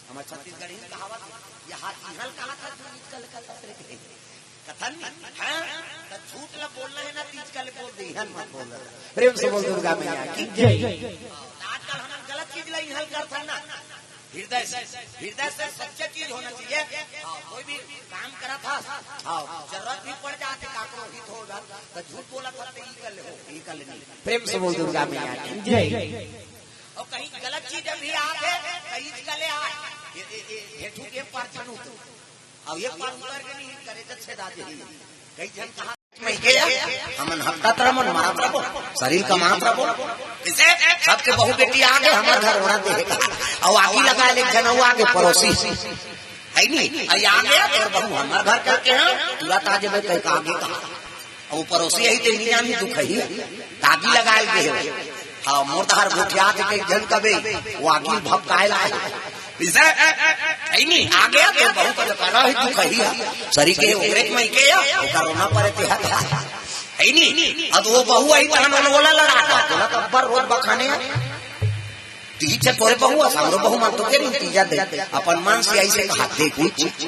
हमर छत्तीसगढ़ी में कहावत हे, "ये हाथ इहाँ ल कहा था, तू ईच कल का ततरे के।" कथन, हाँ, त झूठ ला बोलना हे ना, त ईच कल बोल दे, इहाँ मत बोल। प्रेम से बोल दुर्गा मैया की जय। आजकल हम गलत चीज ला इहाँ ल करथन ना, हृदय से, हृदय से सच्चा चीज होना चाहिए। हाँ, कोई भी काम करत हस, हाँ, जरूरत भी पड़ जाथे, काकरो हित हो जात, त झूठ बोलत हस, त ई कर ले हो, ई कर ले नहीं। प्रेम से बोल दुर्गा मैया की जय। अउ कहीं गलत चीज अभी आगे, त ईच कले आए। ये, ये, ये, ये ठुक ये पार चढ़ू तो। अब ये पार उतर के नहीं करे, तो छेदा दे। कई झन कहा, "मैं के या? हमन हफ्ता तरह मन मारत रहो, शरीर कमात रहो।" इसे सबके बहू बेटी आगे, हमर घर ओढ़ा दे। अउ आगी लगा ले, जनऊ आगे पड़ोसी। हे नहीं? अउ आगे, तोर बहू हमर घर करके, हाँ? तुरंत आ जेबे, कहीं का आगे कहा। अब वो पड़ोसी अही ते नहीं जानी दुख ही, आगी लगाए गे हे। हाँ, मोर तहार गोठियात हे, एक झन कबे, वो आगी भभकाए ला हे। इसे, हे नहीं, आगे तो बहुत प्रकार ही दुख ही है। सरी के ओकरे के मई के या, ओकर रोना पड़े ते हत। हे नहीं, अब वो बहू अही तहन ओला, ओला लड़ा था, ओला तो अब्बर रोज बखाने हैं। तीज तोरे बहू, हमरो बहू मन तो के नहीं तीजा दे, अपन मन से ऐसे कहा दे कुछ।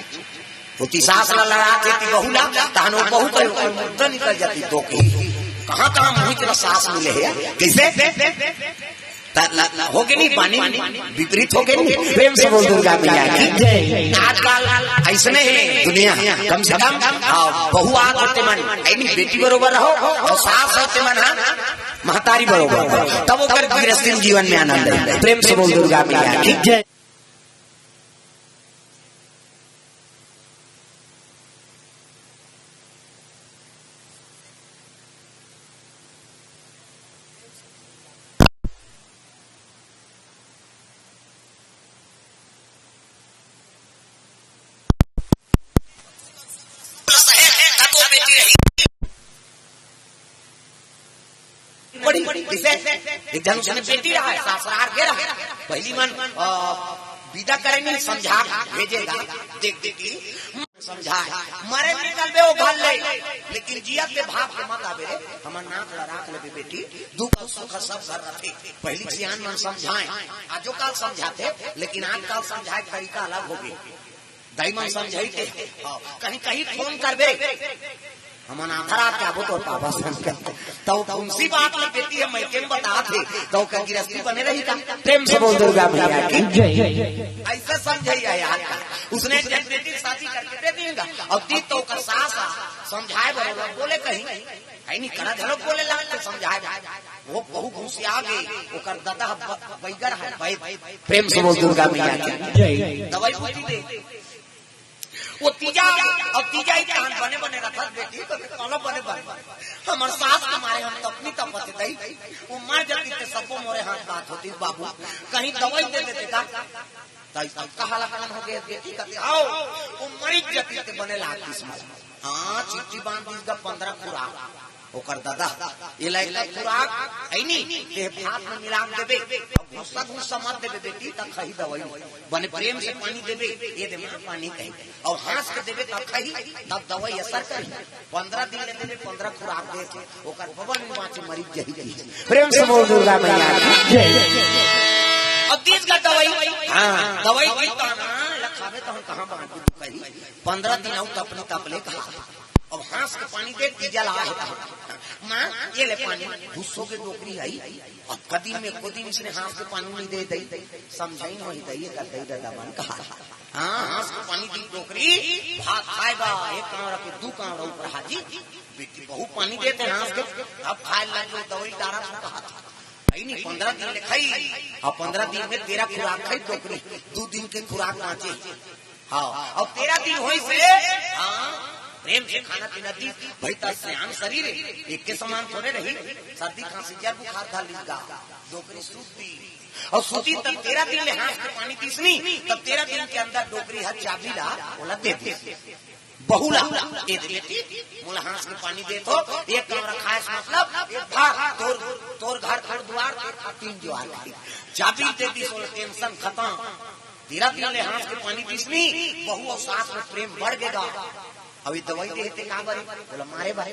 ओती सास ला लड़ाथे ती बहू ला, तहन वो बहू कहे, "ओकर मुद्दा निकल जाती तो के।" कहाँ, कहाँ मुँह इतना सास मिले हे? कैसे? त-, ल-, ल-, हो गे नहीं पानी, विपरीत हो गे नहीं। प्रेम से बोल दुर्गा मैया की जय। आजकल ऐसने हे दुनिया, कम से कम, हाँ, बहू आत होते मन, हे नहीं, बेटी बरोबर रहो, अउ सास होते मन, हाँ, महतारी बरोबर रहो। तब ओकर गृहस्थी जीवन में आनंद हे। प्रेम से बोल दुर्गा मैया की जय। बड़ी, जैसे एक झन उसने बेटी रहा है, ससुरार गे रहा है। पहली मन, अ, विदा करे नहीं, समझा भेजेगा, देख, देख ली, समझा है। मरे निकलबे वो घर ले, लेकिन जियत ले भाग के मत आबे रे, हमर नाक ला राख लेबे बेटी, दुख अउ सुख सब घर रथे। पहली सियान मन समझाए, आजो काल समझाथे, लेकिन आजकाल समझाए के तरीका अलग हो गे। दाई मन समझाई के, हाँ, कहीं, कहीं फोन करबे, हमन आधा रात के आबो तोर पापा संग। तो उनसी बात में बेटी हम मइके में बतात हे, तो ओकर गृहस्थी बने रही का? प्रेम से बोल दुर्गा मैया की जय। ऐसे समझाई है यार, उसने जब बेटी शादी करके दे देगा, अब दी तो ओकर सास आ, समझाए बरोबर बोले कहीं, हे नहीं, करा घलो बोले लाग के समझाए बरोबर। वो बहू घुसिया गे, ओकर ददा ह ब-, बैगर है, बै-, प्रेम से बोल दुर्गा मैया की जय। दवाई बूटी दे। वो तीजा, अब तीजा ही तहन बने बने रखत बेटी, तो कहलो बने बने। हमर सास के मारे हम तपनी तपत दई, वो मर जाती ते सबो मोरे हाथ बात होती बाबू, कहीं दवाई दे देते का? त अइसन कहा ला कौन हो गे बेटी कथे, "हव, वो मरिच जतिस ते बने लागतिस मला।" हाँ, चिट्ठी बांध दिस गा पंद्रह खुराक। ओकर ददा, "एला एक खुराक हे नी, ते भात में मिला के देबे, अउ घुस्सा घुस्सा मत देबे बेटी, त खही दवाई। बने प्रेम से पानी देबे, ये दे माँ पानी कही। अउ हंस के देबे, तब खही, तब दवाई असर करही।" पंद्रह दिन ले देबे, पंद्रह खुराक दे, ओकर बबल में बाँचे मरी जही की। प्रेम से बोल दुर्गा मैया की जय। अब तीज का दवाई, हाँ, दवाई की तो ना, एला खाबे तो हम कहाँ बाँच के दुखाही। पंद्रह दिन अउ तपनी तपले कहा। अब हंस के पानी दे, तीजा ला है कहा। माँ, ये ले पानी, घुस्सो के डोकरी आई। अब कदी में को दिन इसने हंस के पानी नहीं दे दई, समझाई नहीं दई, कर दई दादा मन कहा। हाँ, हंस के पानी दी डोकरी, भात खाए बा, एक कांवरा के दू कांवरा ऊपर हाजी। बेटी बहू पानी देते हंस के, अब खाए लग गयो, दवाई डारा तू कहा था। खाई नहीं, पंद्रह दिन ले खाई। हाँ, पंद्रह दिन में तेरह खुराक खाई डोकरी, दू दिन के खुराक बाँचे। हाँ, अब तेरह दिन होइस हे, हाँ, प्रेम से खाना पीना दी। भाई, त सियान शरीर हे, एक के समान थोड़े रही। सर्दी खांसी जर बुखार धर लीस गा, डोकरी सूत दी। अउ सूती त तेरह दिन ले हाँस के पानी दीस नी, त तेरह दिन के अंदर डोकरी ह चाबी ला ओला दे दीस। बहू ला, ए दे बेटी, मोला हाँस के पानी दे तो, एक कमरा खाए से मतलब, एक भाग, तोर, तोर घर, तोर दुआर, तोर तीन जुआर। चाबी दे दीस, ओला टेंशन खतम। तेरह दिन ले हाँस के पानी दीस नी, बहू अउ सास में प्रेम बढ़ गे गा। अउ ये दवाई दे हे ते का बर? बोला, मारे बर।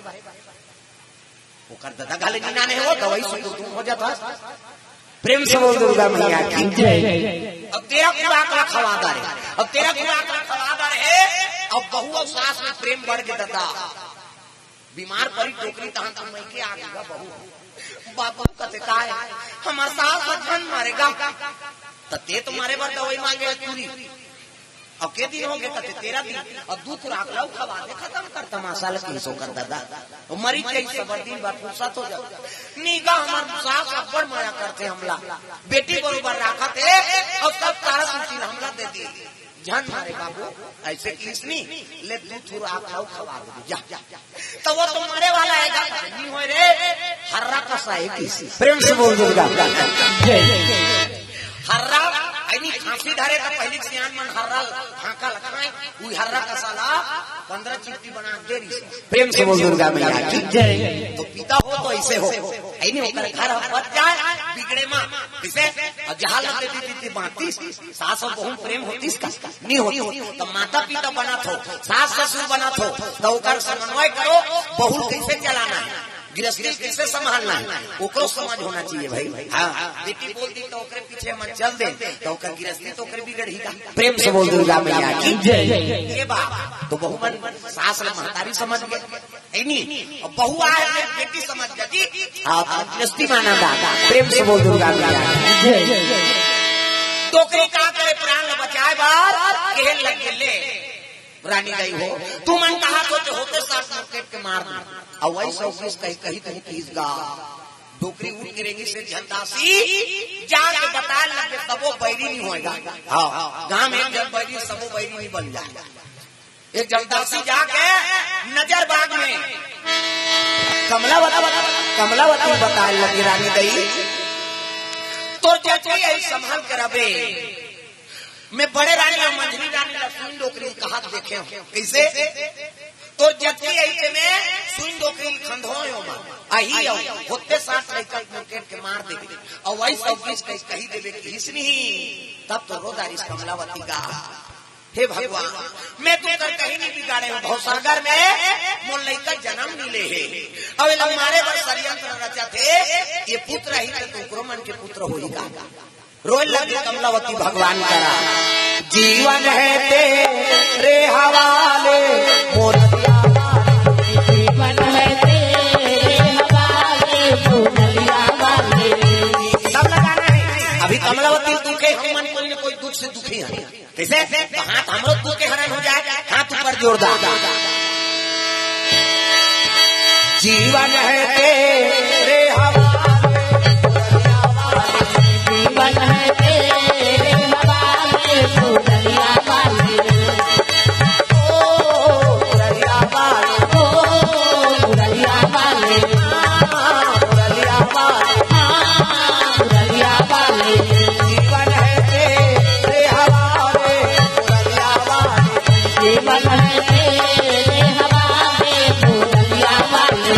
ओकर ददा घले नी नाने हे, वो दवाई से तो दूर हो जाता। प्रेम से बोल दुर्गा मैया की जय। अब तेरा खुराक ला खवा डारे, अब तेरा खुराक ला खवा डारे हे, अब बहू अउ सास में प्रेम बढ़ गे ददा। बीमार परी डोकरी, तहां तो मइके आ गे गा बहू। बाबू कथे, "काय? हमर सास ह झन मरे गा।" त ते तो मरे बर दवाई मांगे हे टूरी। अब के दिन हो गे? कथे, "तेरह दिन।" अब दू खुराक ला खवा दे, खतम कर तमाशा ल, कइसो कर ददा। अउ मरी जाही, सबर दिन बाद फुरसत हो जाही। नी गा, हमर सास अब्बड़ मया करथे हमला, बेटी बरोबर राखत हे, अउ सब तारा सुशील हमला दे दिस। झन मरे बाबू, अइसे कहिस नी, ले दू खुराक ला खवा दे, जा। त वो तो मरे वाला हे गा, नी होय रे, हर्रा कसा हे कहिस। प्रेम से बोल दुर्गा जय। हर्रा, अइनी खांसी धरे त पहिली सियान मन हर्रा भांका ल खाय, उही हर्रा कसा ला पंद्रह चिमटी बना के दे रिहिस। प्रेम से बोल दुर्गा मैया की जय। तो पिता हो तो अइसे हो, अइनी ओकर घर ह बच जाय, बिगड़े मा, कइसे? अउ जहां ल दे दी, दी, दी, बांटिस, सास अउ बहू प्रेम होतिस का? नी होतिस। त माता पिता बनत हो, सास ससुर बनत हो, त ओकर समन्वय करो, बहू ल कइसे चलाना हे, गिरस्ती कइसे संभालना हे, ओकरो समझ होना चाहिए भाई। हाँ, बेटी बोल दी त ओकरे पीछे मन चल दे, त ओकर गिरस्ती तो ओकरे बिगड़ही गा। प्रेम से बोल दुर्गा मैया की जय। ये बात तो बहू मन सास ल महतारी समझ गे। अइनी, अब बहू आय हे, बेटी समझ जाही। हाँ, गिरस्ती माना गा। प्रेम से बोल दुर्गा मैया की जय। डोकरी का करे प्राण ल बचाय बर, कहे लगे ले, रानी दाई हो, तुमन कहत हो त होते साठ मुरकेट के मार दूं। अउ वही सब चीज कही, कही तुम कीस गा। डोकरी उठ के रेंगिस हे झंदासी, जाके बताय लगे, सबो बैरी नी होय गा। हाँ, गांव में एक झन बैरी, सबो बैरी नी बन जाय। एक झंदासी जाके नजर बाग में कमलावती, कमलावती बताय लगे, रानी दाई, तोर जचकी अइस, संभाल के रबे। मैं बड़े रानी अउ मंझली रानी ला सुइन डोकरी ल कहत देखे हों। कइसे? तोर जचकी अइस ते मैं सुइन डोकरी ल खंधों हों मैं। अही अउ होते साठ लइका मुरकेट के मार देबे। अउ वही सब चीज कही, कही देबे कहिस नी। तब तो रो डारिस कमलावती गा। हे भगवान, मैं तो कर कहीं नी बिगाड़े हों। भवसागर में मोर लइका जनम नी ले हे। अउ एला मारे बर षड्यंत्र रचत हे। ये पुत्र ही तो ओकरो मन के पुत्र होही गा। रोय लगे कमलावती भगवान करा। जीवन है तेरे हवाले, मोर जीवन है तेरे हवाले, मोर हवाले। सब लगाना है। अभी कमलावती दुखे, हम मन कोई न कोई दुख से दुखी हैं। कइसे? त हाथ हमरो दुख के हरण हो जाय, हाथ ऊपर जोरदार। जीवन है तेरे हवाले, जीवन है तेरे हवाले, मुरलिया वाले। ओ मुरलिया वाले, ओ मुरलिया वाले, हाँ, मुरलिया वाले, हाँ, मुरलिया वाले। जीवन है तेरे हवाले, मुरलिया वाले। जीवन है तेरे हवाले, मुरलिया वाले।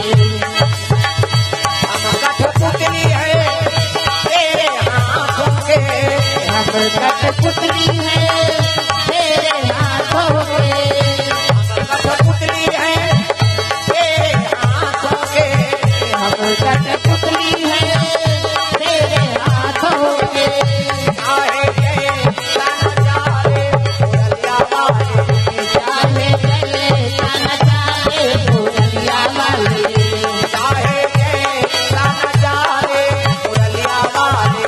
हम कठपुतली है तेरे हाथों के। हम कठपुतली है तेरे हाथों के। हम कठपुतली है तेरे हाथों के। हम कठपुतली है तेरे हाथों के। चाहे जैसा नचाए मुरलिया वाले। चाहे जैसा नचाए मुरलिया वाले। चाहे जैसा नचाए मुरलिया वाले।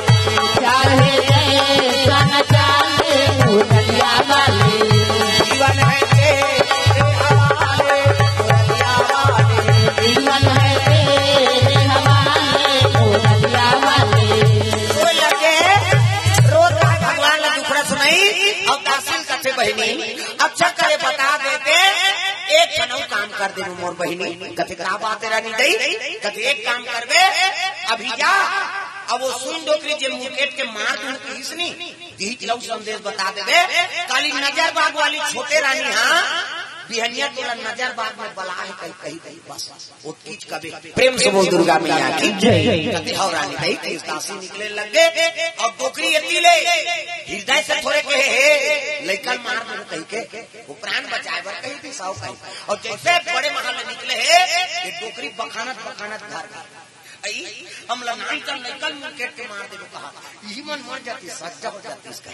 चाहे जैसा नचाए मुरलिया वाले। जीवन है तेरे हवाले मुरलिया वाले। जीवन है तेरे हवाले मुरलिया वाले। रोय लगे, रोत हे भगवान ला दुखड़ा सुनाइस, अउ दासी ल कथे बहिनी, अच्छा करे बता देते, एक ठन अउ काम कर देबो मोर बहिनी। कथे, "का बात हे रानी दई?" कथे, "एक काम करबे, अभी जा, अब वो सुन डोकरी जे मुकेट के मार दूं पीस नी, दीहिच लऊ संदेश बता देबे, काली नजर बाग वाली छोटे रानी, हाँ, बिहनिया तोला नजर बाग में बला हे कही, कही दई बस।" वो चीज कबे प्रेम से बोल दुर्गा मैया की जय। कथे, "हव रानी दई।" तेज दासी निकले लग गे अउ डोकरी एती ले हृदय से थोरे कहे, "हे, लइका मार दूं," कही के, वो प्राण बचाए बर कही थी साहू कही। अउ जइसे बड़े महल में निकले हे, ये डोकरी बखानत बखानत घर गे। "अई, हमला नान चल लइका मुकेट के मार देबो कहा, इही मन मर जाती, सज्जा हो जाती इसका।"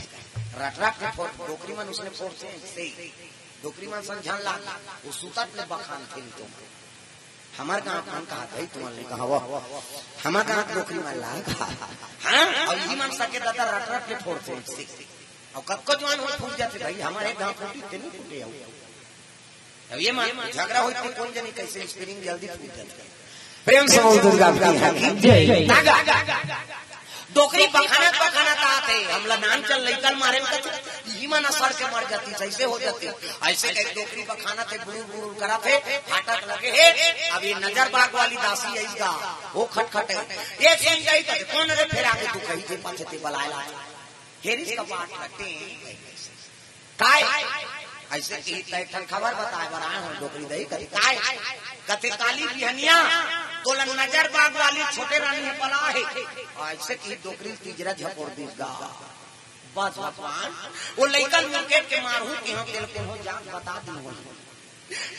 रट रट के फोड़, डोकरी मन उसने फोड़ से, से डोकरी मन संझान लाग, वो सुतत ले बखान थे नहीं तुम। हमर गाँव मन कहा गई, तुमन ले कहा वो। हमर गाँव डोकरी मन ला कहा। हाँ, अउ इही मन सके दादा रट रट ले फोड़ फोड़ से। अउ कतको जवान हो फूट जाथे भाई, हमर एक गाँव फूटी ते नहीं फूटे अउ। अब ये मन झगड़ा होई तो कोन जनी कैसे स्प्रिंग जल्दी फूट जाथे। प्रेम से बोल दुर्गा मैया की जय। तागा। डोकरी बखानत बखानत आथे, "हमला नान चल लइका ल मारे में कछु, इही मन सड़ के मर जाती, सइसे हो जाती।" अइसे कही डोकरी बखानत हे, बुरुर बुरुर करत हे, फाटक लगे हे। अब ये नजर बाग वाली दासी अइस गा, वो खटखट हे। ये सुन गई कथे, "कोन रे फेर आगे तू कही थे पाछे ते बलाए ला?" हेरिस कपाट लगे। "काय?" अइसे कही, "तैं ठन खबर बताए बर आए हंव डोकरी दई।" कथे, "काय?" कथे, "काली बिहनिया तोला नजर बाग वाली छोटे रानी हे बला हे।" अइसे कही डोकरी तीजरा झपोर दिस गा। बस भगवान, वो लइका ल मुकेट के मारहूं कहे हंव, तेला कोनो जान बता दी हो।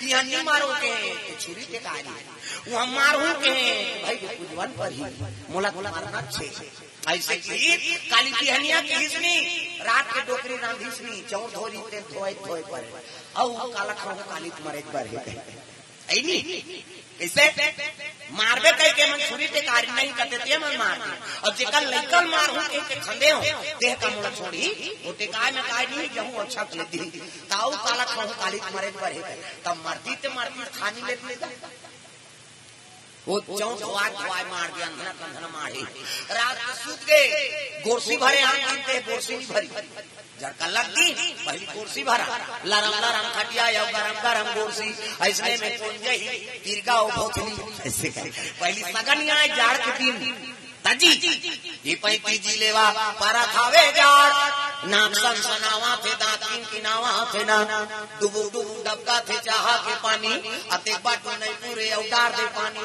इहां नी मारो कहे, तो छुरी के कारी। उहां मारहूं कहे, भाई, कुजवन पर ही, मोला तो मारना छे। अइसे कही, काली बिहनिया कहिस नी, रात के डोकरी रांधिस नी, चौर धोरी ते धोए धोए परे। अउ काला खाहूं काली त मरे पर हे। अइ नी? कइसे? मारबे कहि के मन छुरी ते कारी नहीं कथे ते मन मार दे। अउ जेकर लइका ल मारहूं कहि के खंदे हंव, तेह का मोला छोड़ही, वो टेकाय में काय नहीं, जहूं अच्छा कर दी। ताऊ काला खाहूं काली त मरे पर हे। तब मरती ते मरती खानी ले दी। वो चौं धोवाय धोवाय मार दे, अंधना कंधना मारे। रात के सूत गे, गोरसी भरे, आंख गिनते गोरसी नहीं भरी। जड़का लग दी, पहली गोरसी भरा, लरम लरम खटिया, अउ गरम गरम गोरसी, अइसने में कोन जही, तिरगा ओ भोथली, अइसे कहे। पहली सगन आय जाड़ के दिन, तजी, ये पैती जी लेवा, परत हावे जाड़, नाक सनसनावथे, दांत किनकिनावथे ना, डुबुक डुबुक डबकाथे चाहा के पानी, अतेक बाटू नहीं पूरे, अउ डार दे पानी।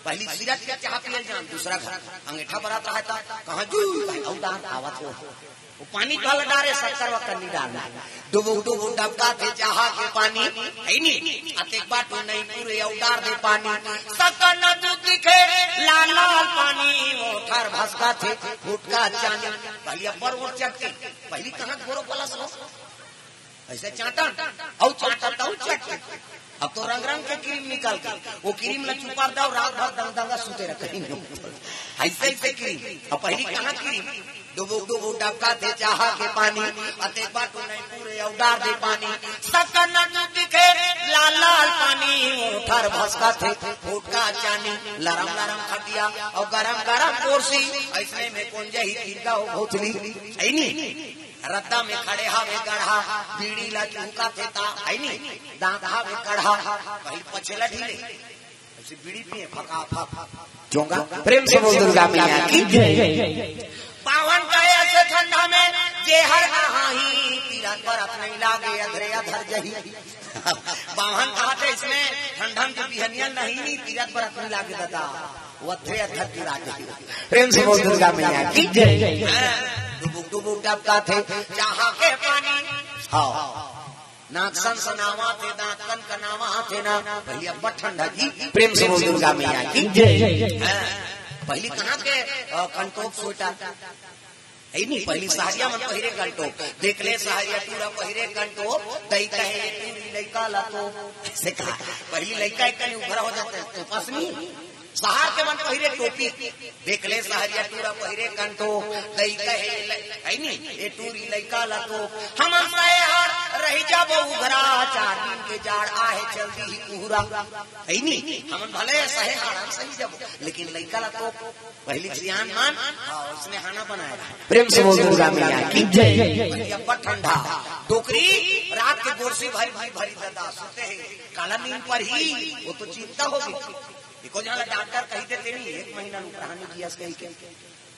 पहली सिरत के चाहा पियल जान, दूसरा घर अंगीठा बरात रहा था, कहाँ जू, कहीं अउ डार आवत हो। वो पानी काला डारे, शक्कर वक्कर नहीं डारना। डुबुक डुबुक डबकाथे चाहा के पानी, है नी? अतेक बाटू नहीं पूरे, अउ डार दे पानी। सकन दूध दिखे, लाल लाल पानी, ओठर भसकाथे, फुटका चानी। पहली अब्बर ओठ चटके, पहली कहाँ गोरो पलस हो? अइसे चांटन, अउ चांटन, अउ चांटन। अब तो रंग रंग के क्रीम निकल गे। वो क्रीम ला चुपार दव, रात भर दंग दंगा सुते रह कहीं नहीं। अइसे, अइसे क्रीम। अब पहली कहाँ क्रीम? डुबुक डुबुक डबकाथे चाहा के पानी, अतेक बाटू नहीं पूरे, अउ डार दे पानी। सकन दूध दिखे, लाल लाल पानी, ओठर भसकाथे, फुटका चानी, लरम लरम खटिया, अउ गरम गरम गोरसी, अइसने में कोन जही, तिरगा ओ भोथली, है नी? रद्दा में खड़े हावे गड़हा, बीड़ी ला चुहकाथे ता, है नी? दांत हावे कड़हा, पहली पछेला ढीले, अइसे बीड़ी पिए फका फक, चोंगा। प्रेम से बोल दुर्गा मैया की जय। बावन कहे अइसे ठंडा में, जे हर आही, तीरथ बरत नहीं लागे, अधरे अधर जही। बावन कहा थे इसमें, ठंडा में जो बिहनिया नहीं, नहीं, तीरथ बरत नहीं लागे दादा, वो अधरे अधर की राज जही। प्रेम से बोल दुर्गा मैया की जय। हाँ, डुबुक डुबुक डबकाथे, चाहा के पानी। हाँ। नाक सनसनावथे, दांत कनकनावथे ना, भैया अब्बड़ ठंडा जी। प्रेम से बोल दुर्गा मैया की जय। हाँ, पहली कहाँ के, अ, कंटोप स्वेटर? है नी, पहली सहरिया मन पहिरे कंटोप। देख ले सहरिया टूरा पहिरे कंटोप, दई कहे टूरी लइका ला तो। ऐसे कहा, पहली लइका एक कनी उभरा हो जाता है, तो पसनी। सहर के मन पहिरे टोपी, देख ले सहरिया टूरा पहिरे कंटोप, दई कहे ल-, है नी, ए टूरी लइका ला तो। हमन सहर रहि जाबो उघरा, चार दिन के जाड़ आहे, चल दिही कुहरा। हइ नी, हमन भले सहे हाड़न सही जाबो, लेकिन लइका ला तो पहिली जियान मान, हाँ, उसने हाना बनाए रहा। प्रेम से बोल दुर्गा मैया की जय। अब्बड़ ठंडा, डोकरी रात के गोरसी भरी भरी भरी ददा सुते हे, काला नींद परही, वो तो चिंता होगे। एको झन ला डॉक्टर कहि देते नहीं, एक महीना नु प्राणी जियस कहिके,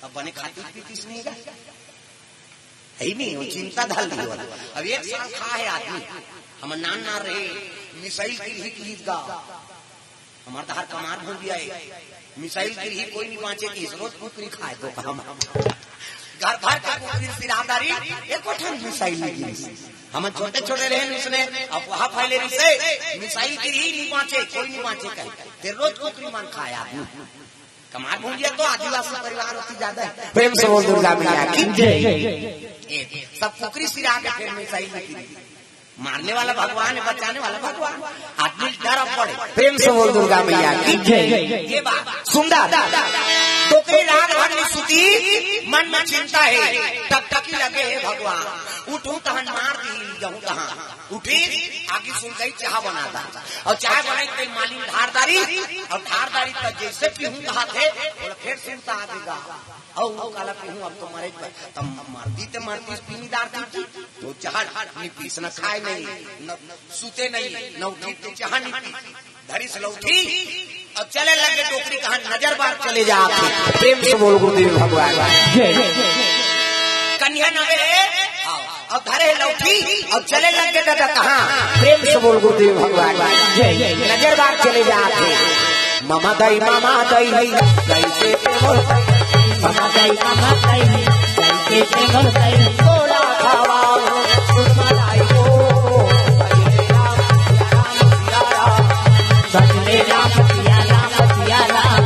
तब बने खातिस पीतिस नहीं गा। हइ नी, वो चिंता धर ली वाला। अब एक साल खा हे आदमी, हमर नान नान रहे, मिसाइल किरही किहिस गा। हमर डहर कमार भोंगिया हे, मिसाइल किरही कोई नहीं बाँचे किहिस, रोज कुकरी खाए दो हम। घर भर के कुकरी सिरादारी, एको ठन मिसाइल नहीं किरही। हमन छोटे छोटे रहे उसने, अब वहाँ फैले रहिसे, मिसाइल किरही नहीं बाँचे, कोई नहीं बाँचे कहे। ते रोज कुकरी मन खाए आदमी। कमार भोंगिया तो आदिवासी परिवार होती ज्यादा हे। प्रेम से बोल दुर्गा मैया की जय। ए, सब कुकरी सिरा के फिर मिसाइल में गिरी। मारने वाला भगवान है, बचाने वाला भगवान। आदमी डर अब पड़े। प्रेम से बोल दुर्गा मैया की जय। ये बात सुंदर। डोकरी रात भर नहीं सुती, मन में चिंता हे, टकटकी लगे हे भगवान। उठूं तहन मार दी, जहूं तहां। उठी, आगी सुन गई, चाह बना दा। अउ चाह बनाई ते मालिन ढार दारी, अउ ढार दारी त जइसे पीहूं कहाथे, ओला फेर सुनता आगे गा। अउ वो काला पीहूं, अब तो मरे ज-, त मरती ते मरती पीनी दार थी, तो चाह नी पीस, न खाए नहीं, न सुते नहीं, न उठी ते चाह नी पी। धरिस लौठी, अब चले लगे डोकरी कहां नजर बार चले जात हे। प्रेम से बोल गुरुदेव भगवान जय। कन्या नवे हे, अब धरे लौठी, अब चले लगे दादा कहां। प्रेम से बोल गुरुदेव भगवान जय। नजर बार चले जात हे। ममा दई, ममा दई, कैसे ते मोर, ममा दई, ममा दई, कैसे ते मोर दई, तोला खावा, सुमलाई को। सच में राम सिया राम सिया राम।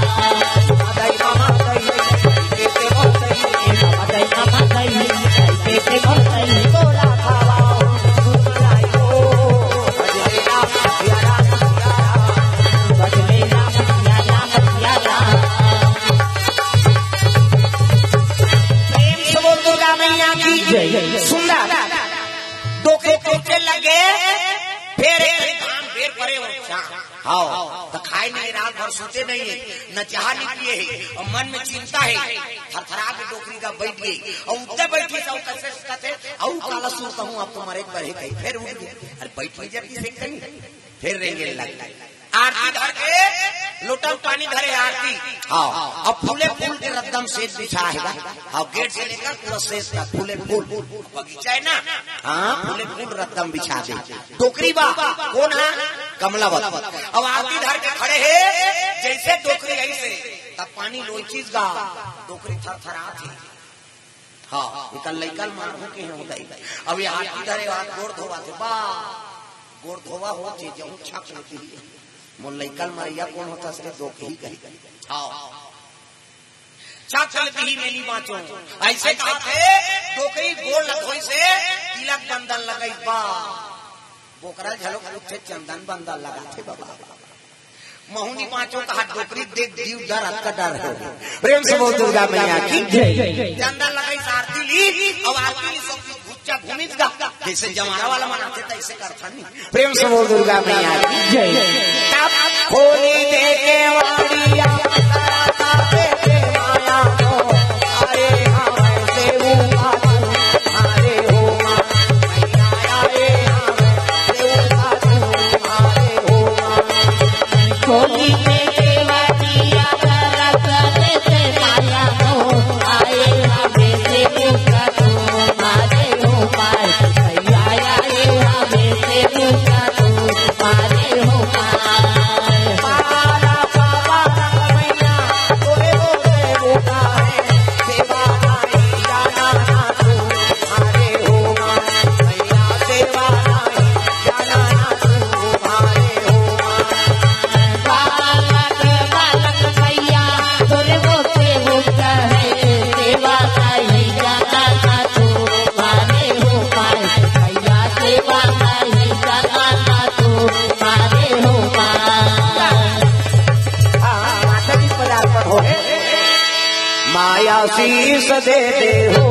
प्रेम से बोल दुर्गा मैया की जय। सुंदर डोकरी पहुंचे लगे, फिर एक घाम बेर परे हो। हाँ, त खाए नहीं, रात भर सुते नहीं हे, न चाह नहीं पिए हे, अउ मन में चिंता हे, थरथरा के डोकरी गा बइठ गे, अउ उत्ते बइठी से अउ कइसे कथे, अउ काला सुरता हूं, अब तो मरे बर हे कही, फिर उठ गे, अरे बइठ नहीं जाती से कही, फिर रेंगे लग। आरती धर के लोटा पानी धरे आरती, हाँ, अब फूले फूल के रद्दम सेज बिछा हे गा, हाँ, गेट से लेकर पूरा सेज तक फूले फूल, बगीचा हे ना, हाँ, फूले फूल रद्दम बिछा दे। डोकरी बा, कोन हा? कमलावत। अब आरती धर के खड़े हे, जइसे डोकरी अइसे, तब पानी लोइचिस गा, डोकरी थरथरात हे। हाँ, एकर लइका ल मारहूं के हे उदई। अब ये आरती धरे हाथ गोड़ धोवा थे, बा, गोड़ धोवा हो थे, जहूं छक लेती हे। मोर लइका ल मरइया कोन होता, सरे डोकरी कही। हाँ। छक चलती ही मैं नहीं बाँचों। अइसे कहाथे, डोकरी गोड़ ल धोइसे, तिलक बंदन लगइस बा। बोकरा घलो कुछ चंदन बंदन लगाथे बाबा। महूं नहीं बाँचों कहा डोकरी देख दिव डर, अतका डर हे। प्रेम से बोल दुर्गा मैया की जय। चंदन लगइस आरती ली, अब आरती ली सब घुच्चा घूमिस गा। जइसे जवारा वाला मन आथे, तइसे करथन नी। प्रेम से बोल दुर्गा मैया की जय। तब खोली दे केवाड़िया, तरसा दे के माया हो, अरे हाँ, सेवू बाबू, अरे हो माँ, मैया, अरे हाँ, सेवू बाबू, अरे हो माँ। खोली दे केवाड़िया, तरसा दे के माया हो, अरे हाँ, सेवू बाबू, अरे हो माँ। माया शीश दे दे हो,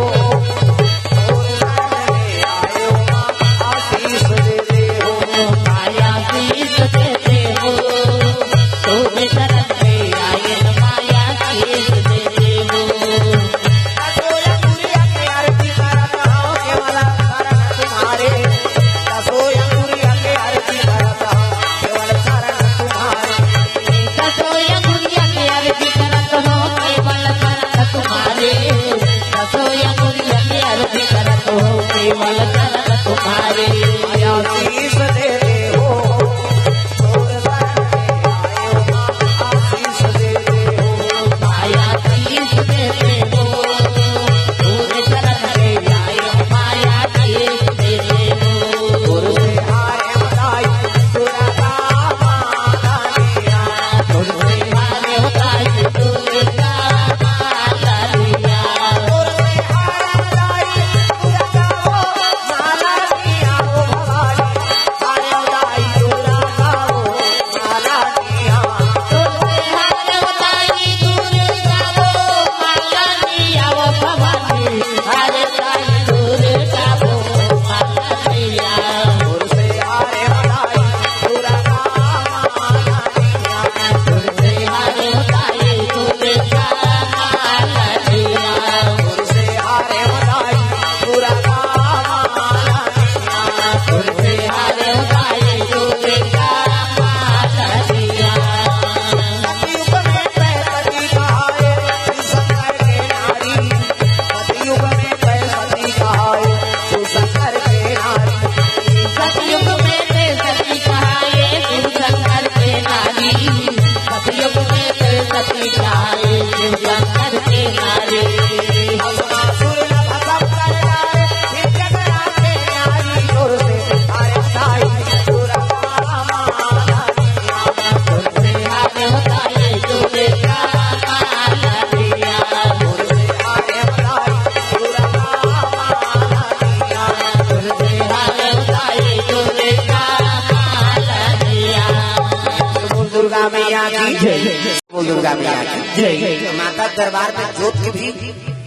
आशीष दुर्गा मैया की जय। बोल दुर्गा मैया की जय। माता दरबार में जोत के भी,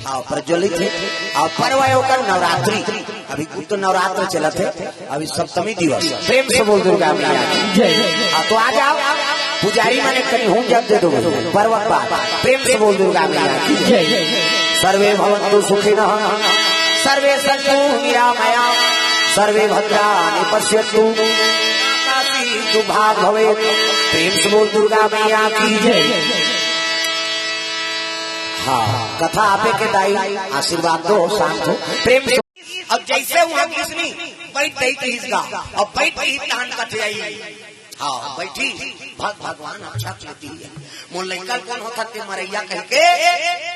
हाँ, प्रज्वलित है। और पर्व है ओकर नवरात्रि। अभी कुल तो नवरात्र चलत है, अभी सप्तमी दिवस। प्रेम से बोल दुर्गा मैया की जय। हाँ, तो आ जाओ, पुजारी माने कहीं हूँ जब दे दो, पर्व के बाद। प्रेम से बोल दुर्गा मैया की जय। सर्वे भवन्तु सुखिनः, सर्वे सन्तु निरामया, सर्वे भद्राणि पश्यन्तु, मा कश्चित् दुःखभाग् भवेत्। प्रेम से बोल दुर्गा मैया की जय। हाँ, कथा आपे के दाई, आशीर्वाद दो, शांत हो, प्रेम से। अब जैसे वहाँ किसनी बैठ गई थी इसका, अब बैठ गई तहन कथे आई। हाँ, बैठी, भग भगवान अच्छा लेती है। मोर लइका कोन होता ते मरैया कह के,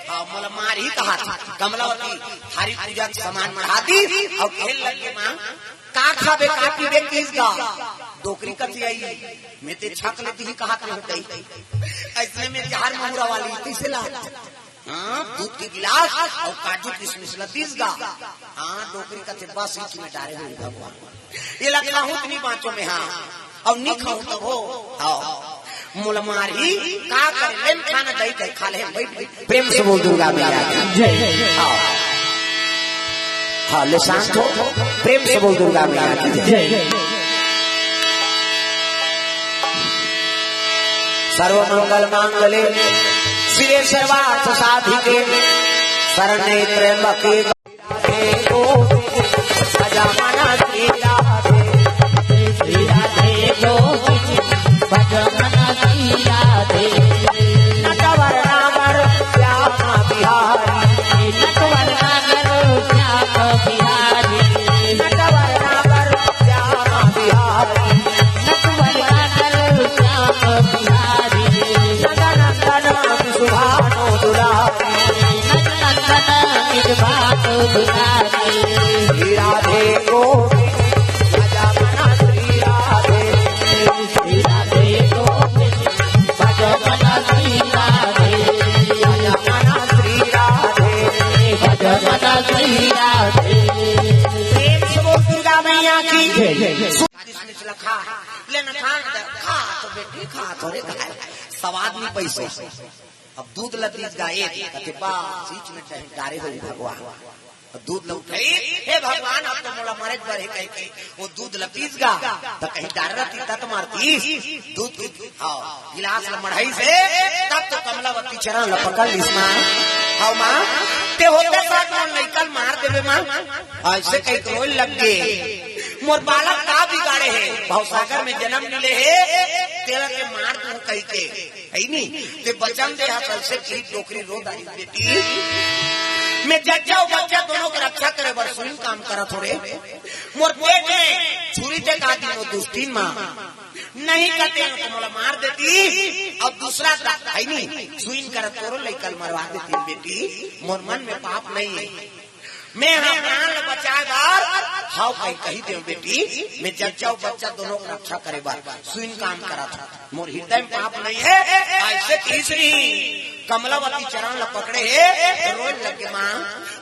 हाँ, मोला मार ही कहा था। कमलावती थारी पूजा के सामान मढ़ा दी और खेल लगे माँ, का खाबे, का पीबे, किस गा? डोकरी कथी आई, मैं ते छक लेती ही कहा थे होते ही। ऐसने में जहर महुरा वाली कैसे ला? हाँ, दूध के गिलास और काजू किशमिश ला दीस गा। हाँ, डोकरी कथे बस इसी में डारे हुए भगवान। ये ला खाहूं त नी बाँचों मैं, हाँ। अब नी खाहूं तब हो। हाँ। मोला मारही, का करे, लेन खाना दई के खा ले, बैठ, बैठ। प्रेम से बोल दुर्गा मैया की जय। हाँ। हाँ, ले शांत हो। प्रेम से बोल दुर्गा मैया की जय। जय। सर्व मंगल मांगले शिवे सर्वार्थ साधिके शरण्ये त्र्यंबके श्री राधे गोविंद, भज मन श्री राधे। श्री राधे गोविंद, भज मन श्री राधे। भज मन श्री राधे। भज मन श्री राधे। प्रेम से बोल दुर्गा मैया की जय। किशमिश ला खा, ले ना खा, खा तो बेटी, खा तो रे, खा। स्वाद नहीं पैसों से। अब दूध ला दीस गा, कथे बा, सीच में चाहे डारे हो भगवान। अब दूध ला उठाई, हे भगवान, अब तो मोला मरे बर हे कह के, वो दूध ला पीस गा, तो कहीं डार रहती, तत मारती, दूध की, हाँ, गिलास ला मढ़ाई से, तब तो कमलावती चरण ला पकड़ लीस माँ। हाँ माँ, ते होते साथ मोर लइका ल मार देबे माँ, ऐसे कही तो रोए लग गए। मोर बालक का बिगाड़े हे, भवसागर में जन्म मिले हे, तेला के मार दूं कही के। है नी? ते बचन दे हा, कल से की डोकरी रो दारी बेटी। मैं जच्चा अउ बच्चा दोनों के रक्षा करे बर सुइन काम करत हो रे। मोर पेट में छुरी ते का दिन वो दुस्तीन माँ। नहीं कते तो मोला मार देती। अब दूसरा दा-, है नी? सुइन करत तोरो लइका ल मरवा देती बेटी। मोर मन में पाप नहीं है। मैं हा प्राण ल बचाए बर, हव कही, कही देव बेटी, मैं जच्चा अउ बच्चा दोनों के रक्षा करे बर सुइन काम करत हव। मोर हृदय में पाप नहीं है, ऐसे तीसरी कमलावती चरण ल पकड़े हे, तो रोए लगे, माँ,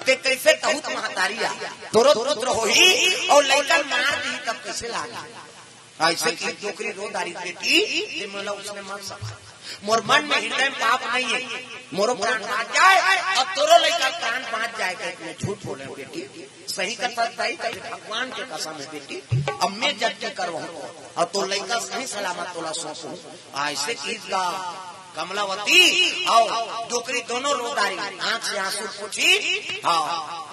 ते कैसे कहूत महतारी आ, तोरो पुत्र होही, अउ लइका ल मार दी, तब कैसे लागी? ऐसे की डोकरी रो दारी बेटी, ते मोला उसने मत समझ। मोर मन में हृदय में पाप नहीं है, मोरो प्राण बाँच जाए, अब तोरो लइका प्राण बाँच जाए, कह के मैं झूठ बोले बेटी। सही कथा दाई, कहे भगवान के कसम है बेटी, अब मैं जज करवाऊँ, अब तो लइका सही सलामत तोला सौंपूँ। ऐसे की गा कमलावती, अउ डोकरी दोनों रो दारी, आँख से आँसू पोंछी, हाँ।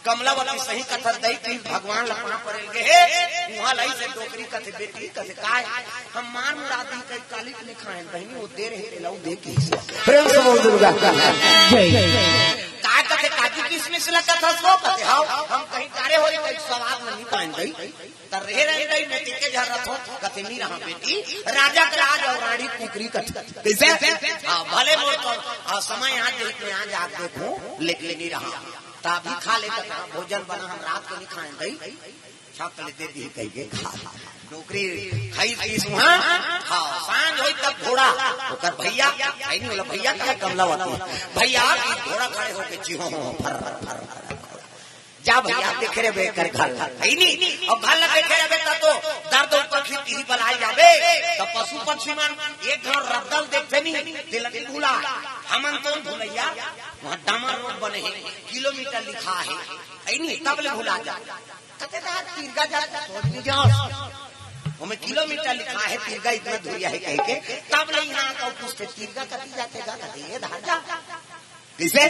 कमलावती सही कथा दई कि भगवान ल पाँव परेल गे हे, उहाँ लई से डोकरी कथे, बेटी कथे, "काय? हम मार मुरा दी कई काली के लिखाएन बहिनी, वो दे रहे तेला, वो दे के।" प्रेम से बोल दुर्गा। जय। "काय कथे काजू किशमिश ल कथा सो?" कथे, "हाँ, हम कहीं करे होई कई सवाद नहीं पाएन दई।" त रहे रहे दई, मैं तिके झर रथो, कथे, "नहीं रहा बेटी, राजा के राज अउ रानी कुकरी कथे।" कैसे? हाँ, भले मोर तो, हाँ, समय आज देख, मैं आज आप देखूं, लेकिन नहीं रहा। त अभी खा ले, त कहाँ भोजन बना, हम रात को नहीं खाएं दई। छक ले दे दी कह के खा। डोकरी खाई पीस वहाँ, हाँ, सांझ होई तब घोड़ा, ओकर भैया, आई नहीं बोला, भैया क्या कमलावती? भैया, घोड़ा खड़े होके चिहो, फर, फर, फर, फर। जा भैया, देखे रहे बे कर घर, है नहीं? अउ घर ला देखे रहे बे, तब तो दर्द ऊपर खींच ही बलाई जाबे, तब पशु पशु पक्षी मन एक घांव रद्दा ल देखथे नहीं, तेला नहीं भुला। हमन तो भुलैया, वहाँ डामर रोड बने हे, किलोमीटर लिखा हे, है नहीं, तब ले भुला जा। कते दा तिरगा जा, सोच नहीं जाओ। ओमे किलोमीटर लिखा हे, तिरगा इतना दूरिया हे कह के, तब ले यहाँ का पूछथे, तिरगा कति जाथे गा, कते ये धार जा। कइसे?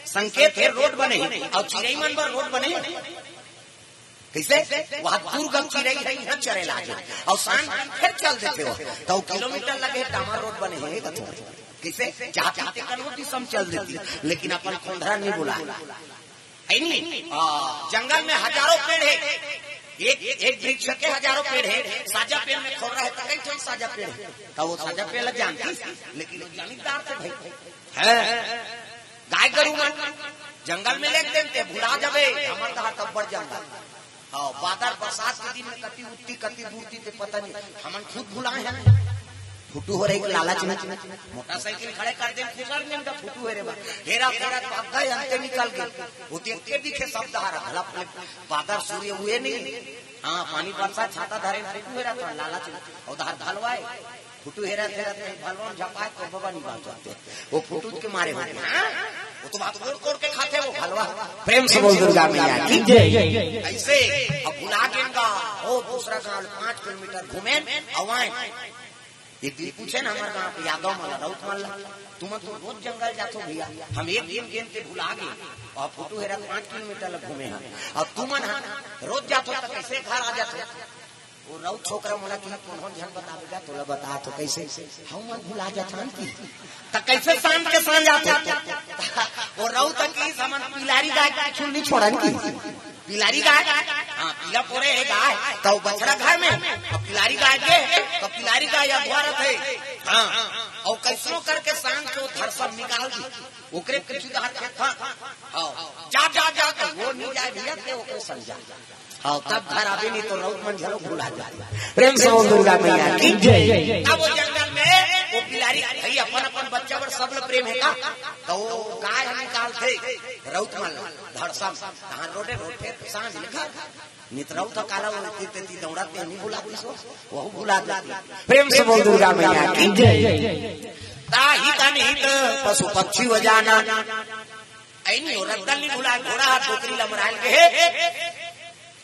संकेत हे, रोड बने हे, अउ चिरई मन बर रोड बने हे। कइसे? वहाँ दुर्गम चिरई हे, यहाँ चरे लागे, अउ शाम के फिर चल देथे हो, तो किलोमीटर लगे, डामर रोड बने हे, कथो। कइसे? चाहते ते कनो दिसम चल देती, लेकिन अपन खोंधरा नहीं बुला। है नहीं? आ, जंगल में हजारों पेड़ हे, एक, एक वृक्ष के हजारों पेड़ हे, साजा पेड़ में खोल रहे तो कई ठन साजा पेड़ हे, तो वो साजा पेड़ लग जानती, लेकिन वो जानीदार थे भाई। हैं? गाय गरु मन जंगल में लेग देन ते भुला जाबे, हमर कहा तब बढ़ जंगल। हाँ, बादर बरसात के दिन में कति उत्ती, कति बुरती ते पता नहीं, हमन खुद भुलाए हैं। फुटू हो रही लालच में मोटरसाइकिल खड़े कर देन, खुसर देन का फुटू हो रे बा। हेरा फेरा तो अब गए, अंते निकल गए। वो तो एक के दिखे सब दहारा, भला अपने बादर सूर्य हुए नहीं। हाँ, पानी बरसा, छाता धरे, फुटू हो रहा था, लालच में। और उधार भलवाए, फुटू हेरा फेरा ते भलवान झपाए तो बाबा नहीं बात होते। वो फुटू के मारे होते हैं। वो तो बात कोड़ कोड़ के खाते वो भलवा। प्रेम से बोल दुर्गा मैया की जय। ऐसे अब भुला गेन गा, ओ दूसरा गांव पाँच किलोमीटर घूमेन, अवाए। ये दिन पूछे ना हमारे गांव के यादव मन ला, राउत मन ला, तुमन तो रोज जंगल जाथो भैया, हम एक दिन गेन ते भुला गे, और फुटू हेरा पाँच किलोमीटर लग घूमे हैं, और तुमन हा रोज जाथो तो कैसे घर आ जाथो? वो राउत छोकरा मोला कि कोनो झन बतावेगा, तोला बता तो कैसे? हम मन भुला जाथन कि। त कैसे शाम के सांझ आथे? वो राउत कि हमन पिलारी गाय के छुल नहीं छोड़न कि। पिलारी गाय, हाँ, पीला पोरे हे गाय, तो बछड़ा घर में, अब पिलारी गाय के, तो पिलारी गाय अधवारत है। हाँ, और कैसनो करके सांझ के वो धरसम निकाल दी। ओकरे पीछे हाथ के था। हाँ, जा, जा, जा, तो वो नहीं जाए भैया, ते ओकरे संग जा। हाँ, तब घर आवे नहीं तो राउत मन झलो भुला जाए। प्रेम से बोल दुर्गा मैया की जय। तब वो जंगल में वो पिलारी भाई अपन अपन बच्चा बर सब ल प्रेम हे का, तो वो गाय निकालथे राउत मन ला, धड़सम, तहाँ रोडे रोड पे सांझ ले घर। नित राउत काला वो ती, ती, ती दौड़त ते नहीं भुला दिस हो, वहू भुला दे। प्रेम से बोल दुर्गा मैया की जय। ताही का निहित पशु पक्षी हो जाना। ऐ नहीं हो, रद्दल नहीं भुला, घोड़ा हाथ डोकरी लमरायल के हे।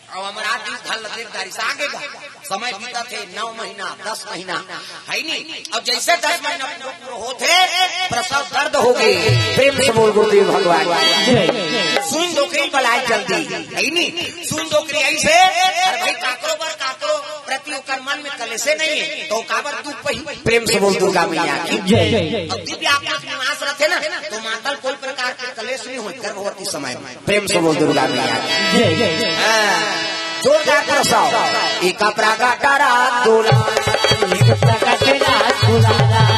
अब हमारा आदमी धन लगे गाड़ी से आगे गा। समय बीता थे नौ महीना, दस महीना, है नहीं? अब जैसे दस महीना पूरा, पूरा होत हे, प्रसव दर्द हो गए। प्रेम से बोल गुरुदेव भगवान। सुन डोकरी बलाए जल्दी, है नहीं? सुन डोकरी ऐसे, अरे भाई काकरो बर काकरो प्रति ओकर मन में कलेसे नहीं है, तो काबर दुख पही? प्रेम से बोल दुर्गा मैया की जय। अब दिव्य आत्मा के निवास रहते ना, तो मातल कोई प्रकार के कलेश नहीं होय गर्भवती समय में। प्रेम से बोल दुर्गा मैया की जय। जय। हाँ, जोरदार प्रस्ताव। एक अपरागा डरा दोला। एक अपरागा डरा दोला।